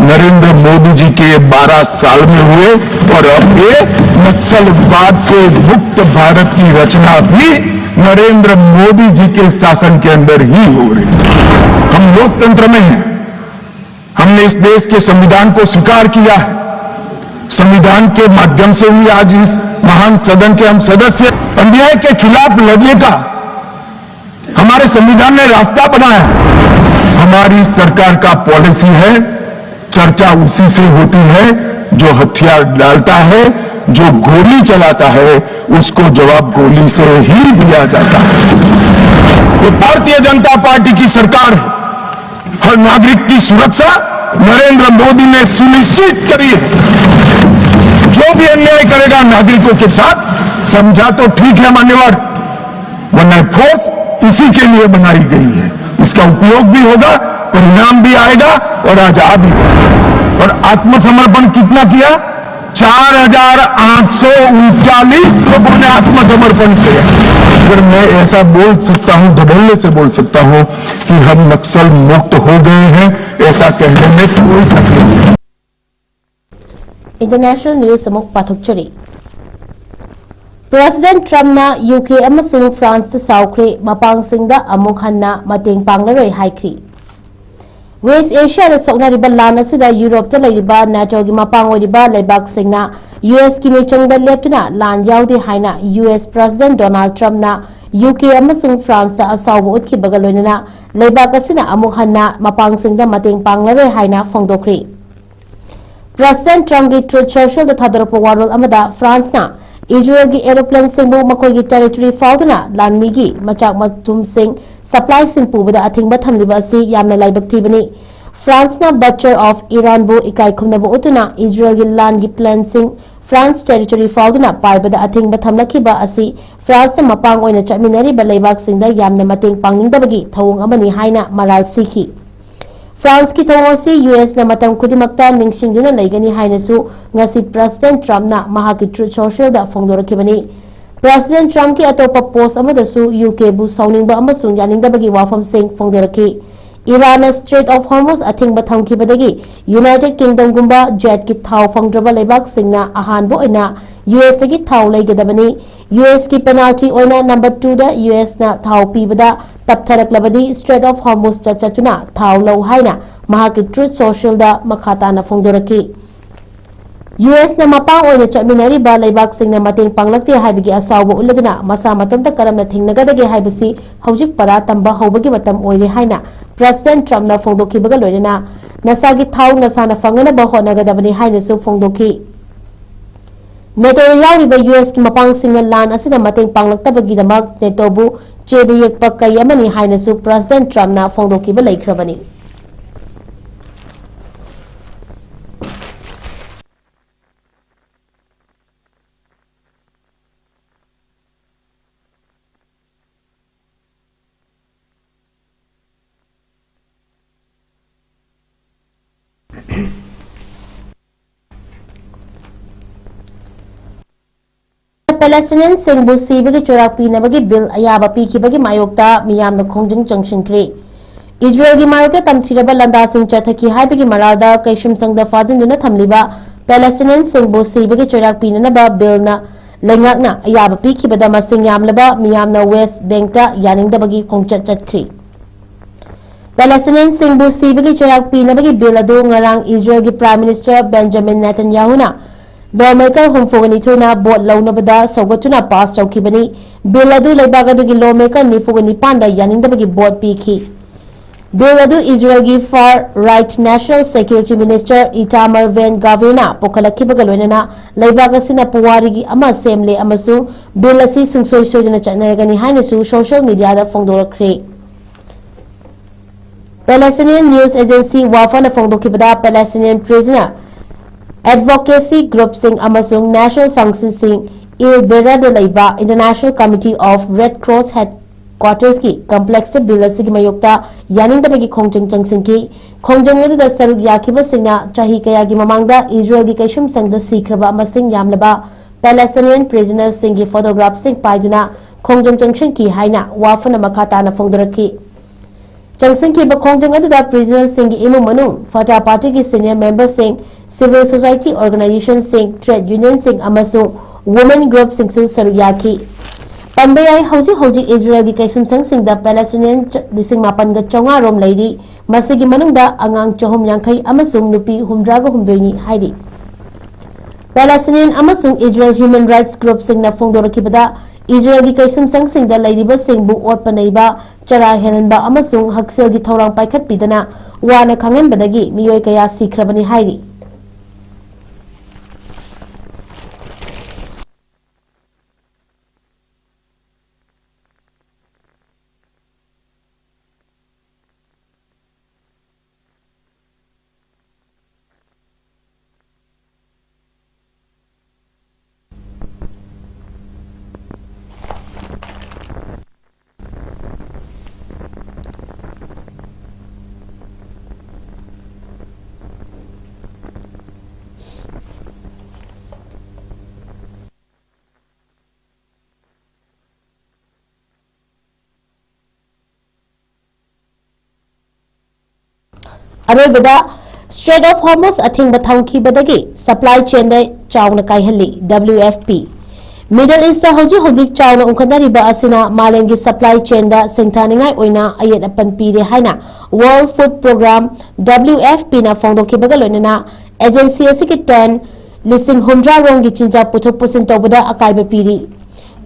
नरेंद्र मोदी जी के बारह साल में हुए। और अब ये नक्सलवाद से मुक्त भारत की रचना भी नरेंद्र मोदी जी के शासन के अंदर ही हो रही है। हम लोकतंत्र में हैं, हमने इस देश के संविधान को स्वीकार किया है। संविधान के माध्यम से ही आज इस महान सदन के हम सदस्य। अन्याय के खिलाफ लड़ने का हमारे संविधान ने रास्ता बनाया। हमारी सरकार का पॉलिसी है, चर्चा उसी से होती है जो हथियार डालता है, जो गोली चलाता है, उसको जवाब गोली से ही दिया जाता है। ये भारतीय जनता पार्टी की सरकार है। हर नागरिक की सुरक्षा नरेंद्र मोदी ने सुनिश्चित करी है। जो भी अन्याय करेगा नागरिकों के साथ, समझा तो ठीक है मान्यवर, वरना फोर्स इसी के लिए बनाई गई है। इसका उपयोग भी होगा, परिणाम भी आएगा। और आज आप भी, और आत्मसमर्पण कितना किया? चार हजार आठ सौ उनचालीस लोगों ने आत्मसमर्पण किया। अगर मैं ऐसा बोल सकता हूं, धड़ल्ले से बोल सकता हूं कि हम नक्सल मुक्त हो गए हैं, ऐसा कहने में कोई तकलीफ नहीं। International news ꯑꯃꯨꯛ ꯄꯥꯊꯣꯛꯆꯔꯤ꯫ President Trumpꯅ UK ꯑꯃꯁꯨꯡ Franceꯇ ꯁꯥꯎꯈ꯭ꯔꯦ, ꯃꯄꯥꯡꯁꯤꯡꯗ ꯑꯃꯨꯛ ꯍꯟꯅ ꯃꯇꯦꯡ ꯄꯥꯡꯂꯔꯣꯏ ꯍꯥꯏꯈ꯭ꯔꯤ꯫ West Asiaꯗ ꯁꯣꯛꯅꯔꯤꯕ ꯂꯥꯟ ꯑꯁꯤꯗ Europeꯇ ꯂꯩꯔꯤꯕ NATOꯒꯤ ꯃꯄꯥꯡ ꯑꯣꯏꯔꯤꯕ ꯂꯩꯕꯥꯛꯁꯤꯡꯅ USꯀꯤ ꯃꯤꯆꯪꯗ ꯂꯦꯞꯇꯨꯅ ꯂꯥꯟ ꯌꯥꯎꯗꯦ ꯍꯥꯏꯅ US President Donald Trumpꯅ UK ꯑꯃꯁꯨꯡ Franceꯇ ꯑꯁꯥꯎꯕ ꯎꯠꯈꯤꯕꯒ ꯂꯣꯏꯅꯅ ꯂꯩꯕꯥꯛ ꯑꯁꯤꯅ ꯑꯃꯨꯛ ꯍꯟꯅ ꯃꯄꯥꯡꯁꯤꯡꯗ ꯃꯇꯦꯡ ꯄꯥꯡꯂꯔꯣꯏ ꯍꯥꯏꯅ ꯐꯣꯡꯗꯣꯛꯈ꯭ꯔꯤ꯫ ꯄ꯭ꯔꯦꯁꯤꯗꯦꯟꯠ ꯇ꯭ꯔꯝꯞꯀꯤ ꯇ꯭ꯔꯨꯊ ꯁꯣꯁꯤꯌꯦꯜꯗ ꯊꯥꯗꯣꯔꯛꯄ ꯋꯥꯔꯣꯜ ꯑꯃꯗ ꯐ꯭ꯔꯥꯟꯁꯅ ꯏꯖꯔꯦꯜꯒꯤ ꯑꯦꯔꯣꯄ꯭ꯂꯦꯟꯁꯤꯡꯕꯨ ꯃꯈꯣꯏꯒꯤ ꯇꯦꯔꯤꯇꯣꯔꯤ ꯐꯥꯎꯗꯨꯅ ꯂꯥꯟꯃꯤꯒꯤ ꯃꯆꯥꯛ ꯃꯊꯨꯝꯁꯤꯡ, ꯁꯄ꯭ꯂꯥꯏꯁꯤꯡ ꯄꯨꯕꯗ ꯑꯊꯤꯡꯕ ꯊꯝꯂꯤꯕ ꯑꯁꯤ ꯌꯥꯝꯅ ꯂꯥꯏꯕꯛ ꯊꯤꯕꯅꯤ꯫ ꯐ꯭ꯔꯥꯟꯁꯅ ꯕꯆꯔ ꯑꯣꯐ ꯏꯔꯥꯟꯕꯨ ꯏꯀꯥꯏ ꯈꯨꯝꯅꯕ ꯎꯠꯇꯨꯅ ꯏꯖꯔꯦꯜꯒꯤ ꯂꯥꯟꯒꯤ ꯄ꯭ꯂꯦꯟꯁꯤꯡ ꯐ꯭ꯔꯥꯟꯁ ꯇꯦꯔꯤꯇꯣꯔꯤ ꯐꯥꯎꯗꯨꯅ ꯄꯥꯏꯕꯗ ꯑꯊꯤꯡꯕ ꯊꯝꯂꯛꯈꯤꯕ ꯑꯁꯤ ꯐ꯭ꯔꯥꯟꯁꯅ ꯃꯄꯥꯡ ꯑꯣꯏꯅ ꯆꯠꯃꯤꯟꯅꯔꯤꯕ ꯂꯩꯕꯥꯛꯁꯤꯡꯗ ꯌꯥꯝꯅ ꯃꯇꯦꯡ ꯄꯥꯡꯅꯤꯡꯗꯕꯒꯤ ꯊꯧꯑꯣꯡ ꯑꯃꯅꯤ ꯍꯥꯏꯅ ꯃꯔꯥꯜ ꯁꯤꯈꯤ꯫ ꯐ꯭ꯔꯥꯟꯁꯀꯤ ꯊꯧꯑꯣꯡ ꯑꯁꯤ ꯌꯨ ꯑꯦꯁꯅ ꯃꯇꯝ ꯈꯨꯗꯤꯡꯃꯛꯇ ꯅꯤꯡꯁꯤꯡꯗꯨꯅ ꯂꯩꯒꯅꯤ ꯍꯥꯏꯅꯁꯨ ꯉꯁꯤ ꯄ꯭ꯔꯦꯁꯤꯗꯦꯟꯠ ꯇ꯭ꯔꯝꯞꯅ ꯃꯍꯥꯛꯀꯤ ꯇ꯭ꯔꯨꯊ ꯁꯣꯁꯤꯌꯦꯜꯗ ꯐꯣꯡꯗꯣꯔꯛꯈꯤꯕꯅꯤ꯫ ꯄ꯭ꯔꯦꯁꯤꯗꯦꯟꯠ ꯇ꯭ꯔꯝꯞꯀꯤ ꯑꯇꯣꯞꯄ ꯄꯣꯁ꯭ꯠ ꯑꯃꯗꯁꯨ ꯌꯨ ꯀꯦꯕꯨ ꯁꯥꯎꯅꯤꯡꯕ ꯑꯃꯁꯨꯡ ꯌꯥꯅꯤꯡꯗꯕꯒꯤ ꯋꯥꯐꯝꯁꯤꯡ ꯐꯣꯡꯗꯣꯔꯛꯈꯤ꯫ ꯏꯔꯥꯟꯅ ꯁ꯭ꯇ꯭ꯔꯦꯠ ꯑꯣꯐ ꯍꯣꯔꯃꯨꯖ ꯑꯊꯤꯡꯕ ꯊꯝꯈꯤꯕꯗꯒꯤ ꯌꯨꯅꯥꯏꯇꯦꯗ ꯀꯤꯡꯗꯝꯒꯨꯝꯕ ꯖꯦꯠꯀꯤ ꯊꯥꯎ ꯐꯪꯗ꯭ꯔꯕ ꯂꯩꯕꯥꯛꯁꯤꯡꯅ ꯑꯍꯥꯟꯕ ꯑꯣꯏꯅ ꯌꯨ ꯑꯦꯁꯇꯒꯤ ꯊꯥꯎ ꯂꯩꯒꯗꯕꯅꯤ꯫ ꯌꯨ ꯑꯦꯁꯀꯤ ꯄꯦꯅꯥꯜꯇꯤ ꯑꯣꯏꯅ ꯅꯝꯕꯔ ꯇꯨꯗ ꯌꯨ ꯑꯦꯁꯅ ꯊꯥꯎ ꯄꯤꯕꯗ ꯇꯞꯊꯔꯛꯂꯕꯗꯤ ꯁ꯭ꯇ꯭ꯔꯦꯠ ꯑꯣꯐ ꯍꯣꯔꯃꯨꯖꯇ ꯆꯠꯇꯨꯅ ꯊꯥꯎ ꯂꯧ ꯍꯥꯏꯅ ꯃꯍꯥꯛꯀꯤ ꯇ꯭ꯔꯨꯊ ꯁꯣꯁꯤꯌꯦꯜꯗ ꯃꯈꯥ ꯇꯥꯅ ꯐꯣꯡꯗꯣꯔꯛꯈꯤ꯫ ꯌꯨ ꯑꯦꯁꯅ ꯃꯄꯥꯡ ꯑꯣꯏꯅ ꯆꯠꯃꯤꯟꯅꯔꯤꯕ ꯂꯩꯕꯥꯛꯁꯤꯡꯅ ꯃꯇꯦꯡ ꯄꯥꯡꯂꯛꯇꯦ ꯍꯥꯏꯕꯒꯤ ꯑꯁꯥꯎꯕ ꯎꯠꯂꯗꯨꯅ ꯃꯁꯥ ꯃꯇꯣꯝꯇ ꯀꯔꯝꯅ ꯊꯦꯡꯅꯒꯗꯒꯦ ꯍꯥꯏꯕꯁꯤ ꯍꯧꯖꯤꯛ ꯄꯔꯥ ꯇꯝꯕ ꯍꯧꯕꯒꯤ ꯃꯇꯝ ꯑꯣꯏꯔꯦ ꯍꯥꯏꯅ ꯄ꯭ꯔꯦꯁꯤꯗꯦꯟꯠ ꯇ꯭ꯔꯝꯞꯅ ꯐꯣꯡꯗꯣꯛꯈꯤꯕꯒ ꯂꯣꯏꯅꯅ ꯅꯁꯥꯒꯤ ꯊꯥꯎ ꯅꯁꯥꯅ ꯐꯪꯅꯅꯕ ꯍꯣꯠꯅꯒꯗꯕꯅꯤ ꯍꯥꯏꯅꯁꯨ ꯐꯣꯡꯗꯣꯛꯈꯤ꯫ ꯅꯦꯇꯣꯗ ꯌꯥꯎꯔꯤꯕ ꯌꯨ ꯑꯦꯁꯀꯤ ꯃꯄꯥꯡꯁꯤꯡꯅ ꯂꯥꯟ ꯑꯁꯤꯗ ꯃꯇꯦꯡ ꯄꯥꯡꯂꯛꯇꯕꯒꯤꯗꯃꯛ ꯅꯦꯇꯣꯕꯨ ꯆꯦꯗ ꯌꯦꯛꯄ ꯀꯩ ꯑꯃꯅꯤ ꯍꯥꯏꯅꯁꯨ ꯄ꯭ꯔꯦꯁꯤꯗꯦꯟꯠ ꯇ꯭ꯔꯝꯞꯅ ꯐꯣꯡꯗꯣꯛꯈꯤꯕ ꯂꯩꯈ꯭ꯔꯕꯅꯤ꯫ ꯄꯦꯂꯦꯁꯇꯤꯅꯤꯌꯟꯁꯤꯡꯕꯨ ꯁꯤꯕꯒꯤ ꯆꯩꯔꯥꯛ ꯄꯤꯅꯕꯒꯤ ꯕꯤꯜ ꯑꯌꯥꯕ ꯄꯤꯈꯤꯕꯒꯤ ꯃꯥꯌꯣꯛꯇ ꯃꯤꯌꯥꯝꯅ ꯈꯣꯡꯖꯪ ꯆꯪꯁꯤꯟꯈ꯭ꯔꯦ꯫ ꯏꯖꯔꯦꯜꯒꯤ ꯃꯥꯌꯣꯛꯇ ꯇꯝꯊꯤꯔꯕ ꯂꯥꯟꯗꯥꯁꯤꯡ ꯆꯠꯊꯈꯤ ꯍꯥꯏꯕꯒꯤ ꯃꯔꯥꯜꯗ ꯀꯩꯁꯨꯝꯁꯪꯗ ꯐꯥꯖꯤꯟꯗꯨꯅ ꯊꯝꯂꯤꯕ ꯄꯦꯂꯦꯁꯇꯤꯅꯤꯌꯟꯁꯤꯡꯕꯨ ꯁꯤꯕꯒꯤ ꯆꯩꯔꯥꯛ ꯄꯤꯅꯅꯕ ꯕꯤꯜꯅ ꯂꯩꯉꯥꯛꯅ ꯑꯌꯥꯕ ꯄꯤꯈꯤꯕꯗ ꯃꯁꯤꯡ ꯌꯥꯝꯂꯕ ꯃꯤꯌꯥꯝꯅ ꯋꯦꯁ꯭ꯠ ꯕꯦꯡꯛꯇ ꯌꯥꯅꯤꯡꯗꯕꯒꯤ ꯈꯣꯡꯆꯠ ꯆꯠꯈ꯭ꯔꯤ꯫ ꯄꯦꯂꯦꯁꯇꯤꯅꯤꯌꯟꯁꯤꯡꯕꯨ ꯁꯤꯕꯒꯤ ꯆꯩꯔꯥꯛ ꯄꯤꯅꯕꯒꯤ ꯕꯤꯜ ꯑꯗꯨ ꯉꯔꯥꯡ ꯏꯖꯔꯦꯜꯒꯤ prime minister Benjamin ꯅꯦꯇꯟꯌꯥꯍꯨꯅ ꯂꯣꯃꯦꯀꯔ ꯍꯨꯝꯐꯨꯒ ꯅꯤꯊꯣꯏꯅ vote ꯂꯧꯅꯕꯗ ꯁꯧꯒꯠꯇꯨꯅ pass ꯇꯧꯈꯤꯕꯅꯤ꯫ ꯕꯤꯜ ꯑꯗꯨ ꯂꯩꯕꯥꯛ ꯑꯗꯨꯒꯤ ꯂꯣꯃꯦꯀꯔ ꯅꯤꯐꯨꯒ ꯅꯤꯄꯥꯟꯗ ꯌꯥꯅꯤꯡꯗꯕꯒꯤ ꯚꯣꯠ ꯄꯤꯈꯤ꯫ ꯕꯤꯜ ꯑꯗꯨ ꯏꯖꯔꯦꯜꯒꯤ far right National Security Minister Itamar Ben-Gvirꯅ ꯄꯨꯈꯠꯂꯛꯈꯤꯕꯒ ꯂꯣꯏꯅꯅ ꯂꯩꯕꯥꯛ ꯑꯁꯤꯅ ꯄꯨꯋꯥꯔꯤꯒꯤ ꯑꯃ ꯁꯦꯝꯂꯦ ꯑꯃꯁꯨꯡ ꯕꯤꯜ ꯑꯁꯤ ꯁꯨꯡꯁꯣꯏ ꯁꯣꯏꯗꯅ ꯆꯠꯅꯔꯒꯅꯤ ꯍꯥꯏꯅꯁꯨ social mediaꯗ ꯐꯣꯡꯗꯣꯔꯛꯈ꯭ꯔꯦ꯫ Palestinian News Agency WAFAꯅ ꯐꯣꯡꯗꯣꯛꯈꯤꯕꯗ, Palestinian prisoner advocacy groupꯁꯤꯡ ꯑꯃꯁꯨꯡ national functionꯁꯤꯡ ꯏꯜ ꯕꯦꯔꯥꯗ ꯂꯩꯕ International Committee of Red Cross headquartersꯀꯤ complexꯇ ꯕꯤꯜ ꯑꯁꯤꯒꯤ ꯃꯥꯌꯣꯛꯇ ꯌꯥꯅꯤꯡꯗꯕꯒꯤ ꯈꯣꯡꯖꯪ ꯆꯪꯁꯤꯟꯈꯤ꯫ ꯈꯣꯡꯖꯪ ꯑꯗꯨꯗ ꯁꯔꯨꯛ ꯌꯥꯈꯤꯕꯁꯤꯡꯅ ꯆꯍꯤ ꯀꯌꯥꯒꯤ ꯃꯃꯥꯡꯗ ꯏꯖꯔꯦꯜꯒꯤ ꯀꯩꯁꯨꯝꯁꯪꯗ ꯁꯤꯈ꯭ꯔꯕ ꯃꯁꯤꯡ ꯌꯥꯝꯂꯕ Palestinian prisonerꯁꯤꯡꯒꯤ photographꯁꯤꯡ ꯄꯥꯏꯗꯨꯅ ꯈꯣꯡꯖꯪ ꯆꯪꯁꯤꯟꯈꯤ ꯍꯥꯏꯅ WAFAꯅ ꯃꯈꯥ ꯇꯥꯅ ꯐꯣꯡꯗꯣꯔꯛꯈꯤ꯫ ꯆꯪꯁꯤꯟꯈꯤꯕ ꯈꯣꯡꯖꯪ ꯑꯗꯨꯗ prisonerꯁꯤꯡꯒꯤ ꯏꯃꯨꯡ ꯃꯅꯨꯡ, Fatah Partyꯒꯤ senior memberꯁꯤꯡ, civil society organizationꯁꯤꯡ, trade unionꯁꯤꯡ ꯑꯃꯁꯨꯡ women groupꯁꯤꯡꯁꯨ ꯁꯔꯨꯛ ꯌꯥꯈꯤ꯫ ꯄꯟꯕ ꯌꯥꯏ, ꯍꯧꯖꯤꯛ ꯍꯧꯖꯤꯛ ꯏꯖꯔꯦꯜꯒꯤ ꯀꯩꯁꯨꯝꯁꯪꯁꯤꯡꯗ Palestinian ꯆ-, ꯂꯤꯁꯤꯡ ꯃꯥꯄꯟꯒ ꯆꯥꯝꯃꯉꯥ ꯔꯣꯝ ꯂꯩꯔꯤ, ꯃꯁꯤꯒꯤ ꯃꯅꯨꯡꯗ ꯑꯉꯥꯡ ꯆꯍꯨꯝ ꯌꯥꯡꯈꯩ ꯑꯃꯁꯨꯡ ꯅꯨꯄꯤ ꯍꯨꯝꯗ꯭ꯔꯥꯒ ꯍꯨꯝꯗꯣꯏꯅꯤ ꯍꯥꯏꯔꯤ꯫ Palestinian ꯑꯃꯁꯨꯡ Israel human rights groupꯁꯤꯡꯅ ꯐꯣꯡꯗꯣꯔꯛꯈꯤꯕꯗ, ꯏꯖꯔꯦꯜꯒꯤ ꯀꯩꯁꯨꯝꯁꯪꯁꯤꯡꯗ ꯂꯩꯔꯤꯕꯁꯤꯡꯕꯨ ꯑꯣꯠꯄ ꯅꯩꯕ, ꯆꯔꯥ ꯍꯦꯜꯍꯟꯕ ꯑꯃꯁꯨꯡ ꯍꯛꯁꯦꯜꯒꯤ ꯊꯧꯔꯥꯡ ꯄꯥꯏꯈꯠꯄꯤꯗꯅ ꯋꯥꯅ ꯈꯥꯡꯍꯟꯕꯗꯒꯤ ꯃꯤꯑꯣꯏ ꯀꯌꯥ ꯁꯤꯈ꯭ꯔꯕꯅꯤ ꯍꯥꯏꯔꯤ꯫ ꯑꯔꯣꯏꯕꯗ, Strait of Hormuz ꯑꯊꯤꯡꯕ ꯊꯝꯈꯤꯕꯗꯒꯤ supply chainꯗ ꯆꯥꯎꯅ ꯀꯥꯏꯍꯜꯂꯤ, W F P꯫ Middle Eastꯇ ꯍꯧꯖꯤꯛ ꯍꯧꯖꯤꯛ ꯆꯥꯎꯅ ꯎꯪꯈꯠꯅꯔꯤꯕ ꯑꯁꯤꯅ ꯃꯥꯂꯦꯝꯒꯤ supply chainꯗ ꯁꯤꯡꯊꯥꯅꯤꯡꯉꯥꯏ ꯑꯣꯏꯅ ꯑꯌꯦꯠ ꯑꯄꯟ ꯄꯤꯔꯦ ꯍꯥꯏꯅ World Food Programme, W F Pꯅ ꯐꯣꯡꯗꯣꯛꯈꯤꯕꯒ ꯂꯣꯏꯅꯅ, agency ꯑꯁꯤꯒꯤ ton ꯂꯤꯁꯤꯡ ꯍꯨꯝꯗ꯭ꯔꯥ ꯔꯣꯝꯒꯤ ꯆꯤꯟꯖꯥꯛ ꯄꯨꯊꯣꯛ ꯄꯨꯁꯤꯟ ꯇꯧꯕꯗ ꯑꯀꯥꯏꯕ ꯄꯤꯔꯤ꯫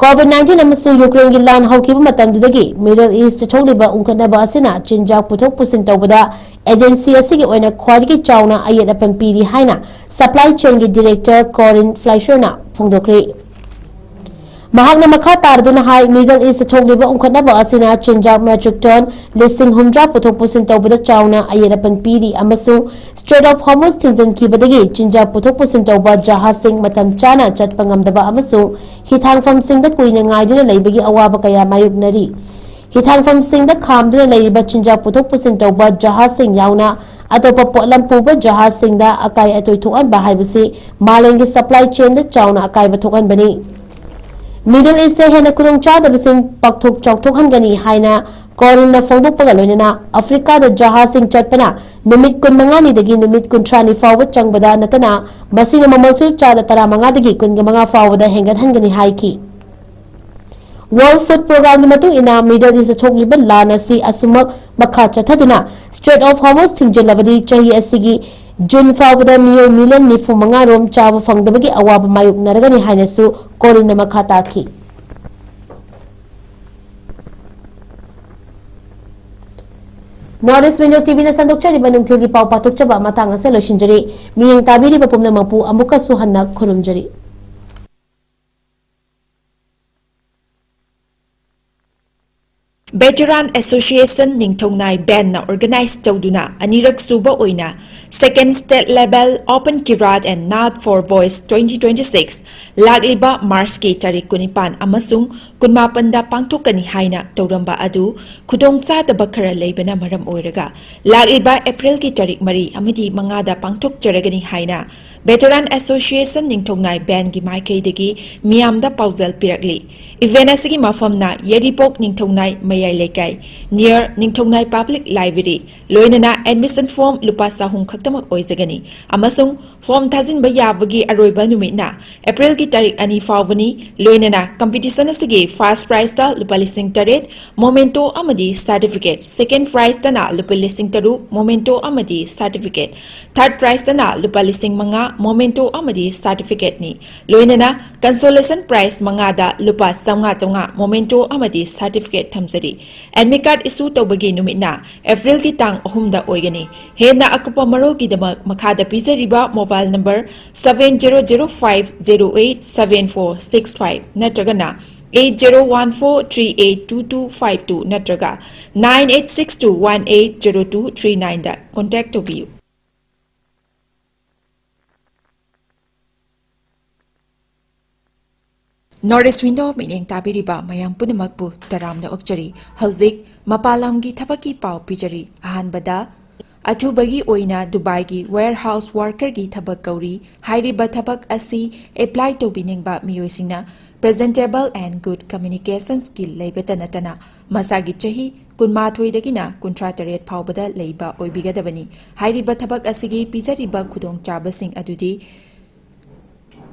COVID nineteen ꯑꯃꯁꯨꯡ ꯌꯨꯀ꯭ꯔꯦꯟꯒꯤ ꯂꯥꯟ ꯍꯧꯈꯤꯕ ꯃꯇꯝꯗꯨꯗꯒꯤ Middle East ꯊꯣꯛꯂꯤꯕ ꯎꯪꯈꯠꯅꯕ ꯑꯁꯤꯅ ꯆꯤꯟꯖꯥꯛ ꯄꯨꯊꯣꯛ ꯄꯨꯁꯤꯟ ꯇꯧꯕꯗ agency ꯑꯁꯤꯒꯤ ꯑꯣꯏꯅ ꯈ꯭ꯋꯥꯏꯗꯒꯤ ꯆꯥꯎꯅ ꯑꯌꯦꯠ ꯑꯄꯟ ꯄꯤꯔꯤ ꯍꯥꯏꯅ supply chain ꯒꯤ director Corinne Fleischer ꯅ ꯐꯣꯡꯗꯣꯛꯈ꯭ꯔꯤ꯫ ꯃꯍꯥꯛꯅ ꯃꯈꯥ ꯇꯥꯔꯗꯨꯅ ꯍꯥꯏ, Middle East ꯊꯣꯛꯂꯤꯕ ꯎꯪꯈꯠꯅꯕ ꯑꯁꯤꯅ ꯆꯤꯟꯖꯥꯛ metric ton ꯂꯤꯁꯤꯡ ꯍꯨꯝꯗ꯭ꯔꯥ ꯄꯨꯊꯣꯛ ꯄꯨꯁꯤꯟ ꯇꯧꯕꯗ ꯆꯥꯎꯅ ꯑꯌꯦꯠ ꯑꯄꯟ ꯄꯤꯔꯤ ꯑꯃꯁꯨꯡ Strait of Hormuz ꯊꯤꯡꯖꯤꯟꯈꯤꯕꯗꯒꯤ ꯆꯤꯟꯖꯥꯛ ꯄꯨꯊꯣꯛ ꯄꯨꯁꯤꯟ ꯇꯧꯕ ꯖꯍꯥꯖꯁꯤꯡ ꯃꯇꯝ ꯆꯥꯅ ꯆꯠꯄ ꯉꯝꯗꯕ ꯑꯃꯁꯨꯡ ꯍꯤꯊꯥꯡꯐꯝꯁꯤꯡꯗ ꯀꯨꯏꯅ ꯉꯥꯏꯗꯨꯅ ꯂꯩꯕꯒꯤ ꯑꯋꯥꯕ ꯀꯌꯥ ꯃꯥꯌꯣꯛꯅꯔꯤ꯫ ꯍꯤꯊꯥꯡꯐꯝꯁꯤꯡꯗ ꯈꯥꯝꯗꯨꯅ ꯂꯩꯔꯤꯕ ꯆꯤꯟꯖꯥꯛ ꯄꯨꯊꯣꯛ ꯄꯨꯁꯤꯟ ꯇꯧꯕ ꯖꯍꯥꯖꯁꯤꯡ ꯌꯥꯎꯅ ꯑꯇꯣꯞꯄ ꯄꯣꯠꯂꯝ ꯄꯨꯕ ꯖꯍꯥꯖꯁꯤꯡꯗ ꯑꯀꯥꯏ ꯑꯇꯣꯏ ꯊꯣꯛꯍꯟꯕ ꯍꯥꯏꯕꯁꯤ ꯃꯥꯂꯦꯝꯒꯤ supply chain ꯗ ꯆꯥꯎꯅ ꯑꯀꯥꯏꯕ ꯊꯣꯛꯍꯟꯕꯅꯤ꯫ Middle East ꯇ ꯍꯦꯟꯅ ꯈꯨꯗꯣꯡꯆꯥꯗꯕꯁꯤꯡ ꯄꯥꯛꯊꯣꯛ ꯆꯥꯎꯊꯣꯛꯍꯟꯒꯅꯤ ꯍꯥꯏꯅ Corinne ꯅ ꯐꯣꯡꯗꯣꯛꯄꯒ ꯂꯣꯏꯅꯅ ꯑꯐ꯭ꯔꯤꯀꯥꯗ ꯖꯍꯥꯖꯁꯤꯡ ꯆꯠꯄꯅ ꯅꯨꯃꯤꯠ ꯀꯨꯟꯃꯉꯥꯅꯤꯗꯒꯤ ꯅꯨꯃꯤꯠ ꯀꯨꯟꯊ꯭ꯔꯥꯅꯤ ꯐꯥꯎꯕ ꯆꯪꯕꯗ ꯅꯠꯇꯅ ꯃꯁꯤꯅ ꯃꯃꯜꯁꯨ ꯆꯥꯗ ꯇꯔꯥꯃꯉꯥꯗꯒꯤ ꯀꯨꯟꯃꯉꯥ ꯐꯥꯎꯕꯗ ꯍꯦꯟꯒꯠꯍꯟꯒꯅꯤ ꯍꯥꯏꯈꯤ꯫ World Food Programme ꯒꯤ ꯃꯇꯨꯡ ꯏꯟꯅ Middle East ꯊꯣꯛꯂꯤꯕ ꯂꯥꯟ ꯑꯁꯤ ꯑꯁꯨꯃꯛ ꯃꯈꯥ ꯆꯠꯊꯗꯨꯅ Strait of Hormuz ꯊꯤꯡꯖꯤꯜꯂꯕꯗꯤ ꯆꯍꯤ ꯑꯁꯤꯒꯤ ꯖꯨꯟ ꯐꯥꯎꯕꯗ ꯃꯤꯑꯣꯏ ꯃꯤꯂꯤꯌꯟ ꯅꯤꯐꯨ ꯃꯉꯥ ꯔꯣꯝ ꯆꯥꯕ ꯐꯪꯗꯕꯒꯤ ꯑꯋꯥꯕ ꯃꯥꯌꯣꯛꯅꯔꯒꯅꯤ ꯍꯥꯏꯅꯁꯨ Corinne ꯅ ꯃꯈꯥ ꯇꯥꯈꯤ꯫ North East Window T V ꯅ ꯁꯟꯗꯣꯛꯆꯔꯤꯕ ꯅꯨꯡꯊꯤꯜꯒꯤ ꯄꯥꯎ ꯄꯥꯊꯣꯛꯆꯕ ꯃꯇꯥꯡ ꯑꯁꯤꯗ ꯂꯣꯏꯁꯤꯟꯖꯔꯤ꯫ ꯃꯤꯠꯌꯦꯡ ꯇꯥꯕꯤꯔꯤꯕ ꯄꯨꯝꯅꯃꯛꯄꯨ ꯑꯃꯨꯛꯀꯁꯨ ꯍꯟꯅ ꯈꯨꯔꯨꯝꯖꯔꯤ꯫ Veteran Association ꯅꯤꯡꯊꯧꯅꯥꯏ band ꯅ organize ꯇꯧꯗꯨꯅ ꯑꯅꯤꯔꯛ ꯁꯨꯕ ꯑꯣꯏꯅ Second State Level Open Kirat and Naad for Boys twenty twenty-six ꯂꯥꯛꯂꯤꯕ March ꯀꯤ ꯇꯥꯔꯤꯛ ꯀꯨꯟꯅꯤꯄꯥꯟ ꯑꯃꯁꯨꯡ ꯀꯨꯟꯃꯥꯄꯟꯗ ꯄꯥꯡꯊꯣꯛꯀꯅꯤ ꯍꯥꯏꯅ ꯇꯧꯔꯝꯕ ꯑꯗꯨ ꯈꯨꯗꯣꯡꯆꯥꯗꯕ ꯈꯔ ꯂꯩꯕꯅ ꯃꯔꯝ ꯑꯣꯏꯔꯒ ꯂꯥꯛꯂꯤꯕ April ꯀꯤ ꯇꯥꯔꯤꯛ ꯃꯔꯤ ꯑꯃꯗꯤ ꯃꯉꯥꯗ ꯄꯥꯡꯊꯣꯛꯆꯔꯒꯅꯤ ꯍꯥꯏꯅ Veteran Association ꯅꯤꯡꯊꯧꯅꯥꯏ band ꯒꯤ ꯃꯥꯏꯀꯩꯗꯒꯤ ꯃꯤꯌꯥꯝꯗ ꯄꯥꯎꯖꯦꯜ ꯄꯤꯔꯛꯂꯤ꯫ Event ꯑꯁꯤꯒꯤ ꯃꯐꯝꯅ ꯌꯥꯏꯔꯤꯄꯣꯛ ꯅꯤꯡꯊꯧꯅꯥꯏ ꯃꯌꯥꯏ ꯂꯩꯀꯥꯏ, near ꯅꯤꯡꯊꯧꯅꯥꯏ Public Library꯫ ꯂꯣꯏꯅꯅ admission form ꯂꯨꯄꯥ ꯆꯍꯨꯝ ꯈꯛꯇꯃꯛ ꯑꯣꯏꯖꯒꯅꯤ ꯑꯃꯁꯨꯡ form ꯊꯥꯖꯤꯟꯕ ꯌꯥꯕꯒꯤ ꯑꯔꯣꯏꯕ ꯅꯨꯃꯤꯠꯅ Aprilꯒꯤ ꯇꯥꯔꯤꯛ ꯑꯅꯤ ꯐꯥꯎꯕꯅꯤ꯫ ꯂꯣꯏꯅꯅ competition ꯑꯁꯤꯒꯤ first prizeꯇ ꯂꯨꯄꯥ ꯂꯤꯁꯤꯡ ꯇꯔꯦꯠ memento ꯑꯃꯗꯤ certificate, second prizeꯇꯅ ꯂꯨꯄꯥ ꯂꯤꯁꯤꯡ ꯇꯔꯨꯛ memento ꯑꯃꯗꯤ certificate, third prizeꯇꯅ ꯂꯨꯄꯥ ꯂꯤꯁꯤꯡ ꯃꯉꯥ memento ꯑꯃꯗꯤ certificateꯅꯤ꯫ ꯂꯣꯏꯅꯅ consolation prize ꯃꯉꯥꯗ ꯂꯨꯄꯥ ꯆꯥꯝꯃꯉꯥ ꯆꯥꯝꯃꯉꯥ memento ꯑꯃꯗꯤ certificate ꯊꯝꯖꯔꯤ꯫ Admit card issue ꯇꯧꯕꯒꯤ ꯅꯨꯃꯤꯠꯅ Aprilꯒꯤ ꯇꯥꯡ ꯑꯍꯨꯝꯗ ꯑꯣꯏꯒꯅꯤ꯫ ꯍꯦꯟꯅ ꯑꯀꯨꯞꯄ ꯃꯔꯣꯜꯒꯤꯗꯃꯛ ꯃꯈꯥꯗ ꯄꯤꯖꯔꯤꯕ mobile number seven zero zero five zero eight seven four six five ꯅꯠꯇ꯭ꯔꯒꯅ eight zero one four three eight two two five two ꯅꯠꯇ꯭ꯔꯒ nine eight six two one eight zero two three nineꯗ contact ꯇꯧꯕꯤꯌꯨ꯫ North East Window ꯃꯤꯠꯌꯦꯡ ꯇꯥꯕꯤꯔꯤꯕ ꯃꯌꯥꯝ ꯄꯨꯝꯅꯃꯛꯄꯨ ꯇꯔꯥꯝꯅ ꯑꯣꯛꯆꯔꯤ꯫ ꯍꯧꯖꯤꯛ ꯃꯄꯥꯟ ꯂꯝꯒꯤ ꯊꯕꯛꯀꯤ ꯄꯥꯎ ꯄꯤꯖꯔꯤ꯫ ꯑꯍꯥꯟꯕꯗ, ꯑꯊꯨꯕꯒꯤ ꯑꯣꯏꯅ ꯗꯨꯕꯥꯏꯒꯤ warehouse workerꯒꯤ ꯊꯕꯛ ꯀꯧꯔꯤ꯫ ꯍꯥꯏꯔꯤꯕ ꯊꯕꯛ ꯑꯁꯤ apply ꯇꯧꯕꯤꯅꯤꯡꯕ ꯃꯤꯑꯣꯏꯁꯤꯡꯅ presentable and good communication skill ꯂꯩꯕꯇ ꯅꯠꯇꯅ ꯃꯁꯥꯒꯤ ꯆꯍꯤ ꯀꯨꯟꯃꯥꯊꯣꯏꯗꯒꯤꯅ ꯀꯨꯟꯊ꯭ꯔꯥ ꯇꯔꯦꯠ ꯐꯥꯎꯕꯗ ꯂꯩꯕ ꯑꯣꯏꯕꯤꯒꯗꯕꯅꯤ꯫ ꯍꯥꯏꯔꯤꯕ ꯊꯕꯛ ꯑꯁꯤꯒꯤ ꯄꯤꯖꯔꯤꯕ ꯈꯨꯗꯣꯡꯆꯥꯕꯁꯤꯡ ꯑꯗꯨꯗꯤ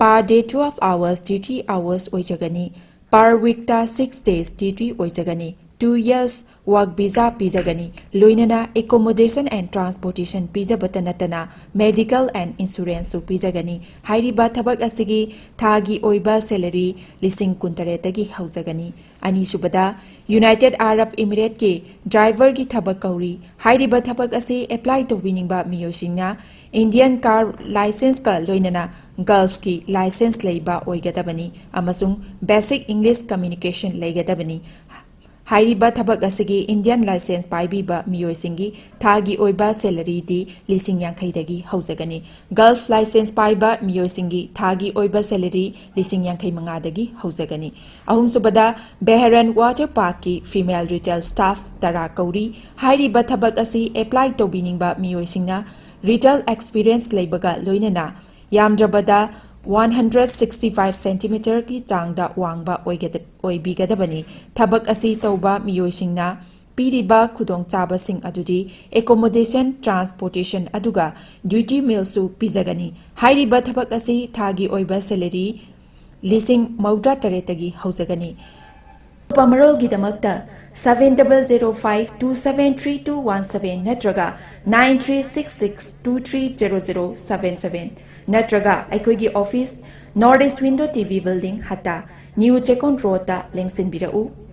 per day twelve hours duty hours ꯑꯣꯏꯖꯒꯅꯤ꯫ Per weekꯇ six days duty ꯑꯣꯏꯖꯒꯅꯤ꯫ Two years work visa ꯄꯤꯖꯒꯅꯤ꯫ ꯂꯣꯏꯅꯅ accommodation and transportation ꯄꯤꯖꯕꯇ ꯅꯠꯇꯅ medical and insuranceꯁꯨ ꯄꯤꯖꯒꯅꯤ꯫ ꯍꯥꯏꯔꯤꯕ ꯊꯕꯛ ꯑꯁꯤꯒꯤ ꯊꯥꯒꯤ ꯑꯣꯏꯕ salary ꯂꯤꯁꯤꯡ ꯀꯨꯟꯇꯔꯦꯠꯇꯒꯤ ꯍꯧꯖꯒꯅꯤ꯫ ꯑꯅꯤꯁꯨꯕꯗ, United Arab Emirateꯀꯤ driverꯒꯤ ꯊꯕꯛ ꯀꯧꯔꯤ꯫ ꯍꯥꯏꯔꯤꯕ ꯊꯕꯛ ꯑꯁꯤ apply ꯇꯧꯕꯤꯅꯤꯡꯕ ꯃꯤꯑꯣꯏꯁꯤꯡꯅ Indian car licenceꯀ ꯂꯣꯏꯅꯅ Gulfꯀꯤ license ꯂꯩꯕ ꯑꯣꯏꯒꯗꯕꯅꯤ ꯑꯃꯁꯨꯡ basic English communication ꯂꯩꯒꯗꯕꯅꯤ꯫ ꯍꯥꯏꯔꯤꯕ ꯊꯕꯛ ꯑꯁꯤꯒꯤ Indian license ꯄꯥꯏꯕꯤꯕ ꯃꯤꯑꯣꯏꯁꯤꯡꯒꯤ ꯊꯥꯒꯤ ꯑꯣꯏꯕ salaryꯗꯤ ꯂꯤꯁꯤꯡ ꯌꯥꯡꯈꯩꯗꯒꯤ ꯍꯧꯖꯒꯅꯤ꯫ Gulf license ꯄꯥꯏꯕ ꯃꯤꯑꯣꯏꯁꯤꯡꯒꯤ ꯊꯥꯒꯤ ꯑꯣꯏꯕ salary ꯂꯤꯁꯤꯡ ꯌꯥꯡꯈꯩ ꯃꯉꯥꯗꯒꯤ ꯍꯧꯖꯒꯅꯤ꯫ ꯑꯍꯨꯝꯁꯨꯕꯗ, Bahrain Water Parkꯀꯤ female retail staff ꯇꯔꯥ ꯀꯧꯔꯤ꯫ ꯍꯥꯏꯔꯤꯕ ꯊꯕꯛ ꯑꯁꯤ apply ꯇꯧꯕꯤꯅꯤꯡꯕ ꯃꯤꯑꯣꯏꯁꯤꯡꯅ retail experience ꯂꯩꯕꯒ ꯂꯣꯏꯅꯅ ꯌꯥꯝꯗ꯭ꯔꯕꯗ ꯋꯥꯟ ꯍꯟꯗ꯭ꯔꯦꯠ ꯁꯤꯛꯁꯇꯤ ꯐꯥꯏꯚ ꯁꯦꯟꯇꯤꯃꯤꯇꯔꯒꯤ ꯆꯥꯡꯗ ꯋꯥꯡꯕ ꯑꯣꯏꯒꯗ-, ꯑꯣꯏꯕꯤꯒꯗꯕꯅꯤ꯫ ꯊꯕꯛ ꯑꯁꯤ ꯇꯧꯕ ꯃꯤꯑꯣꯏꯁꯤꯡꯅ ꯄꯤꯔꯤꯕ ꯈꯨꯗꯣꯡꯆꯥꯕꯁꯤꯡ ꯑꯗꯨꯗꯤ accommodation, transportation ꯑꯗꯨꯒ duty mealꯁꯨ ꯄꯤꯖꯒꯅꯤ꯫ ꯍꯥꯏꯔꯤꯕ ꯊꯕꯛ ꯑꯁꯤ ꯊꯥꯒꯤ ꯑꯣꯏꯕ salary ꯂꯤꯁꯤꯡ ꯃꯧꯗ꯭ꯔꯥ ꯇꯔꯦꯠꯇꯒꯤ ꯍꯧꯖꯒꯅꯤ꯫ ꯑꯀꯨꯞꯄ ꯃꯔꯣꯜꯒꯤꯗꯃꯛꯇ seven double zero five two seven three two one seven ꯅꯠꯇ꯭ꯔꯒ nine three six six two three zero zero seven seven ꯅꯠꯇ꯭ꯔꯒ ꯑꯩꯈꯣꯏꯒꯤ office, North East Window T V Building, ꯍꯠꯇꯥ, New Chekon Roadꯇ ꯂꯦꯡꯁꯤꯟꯕꯤꯔꯛꯎ꯫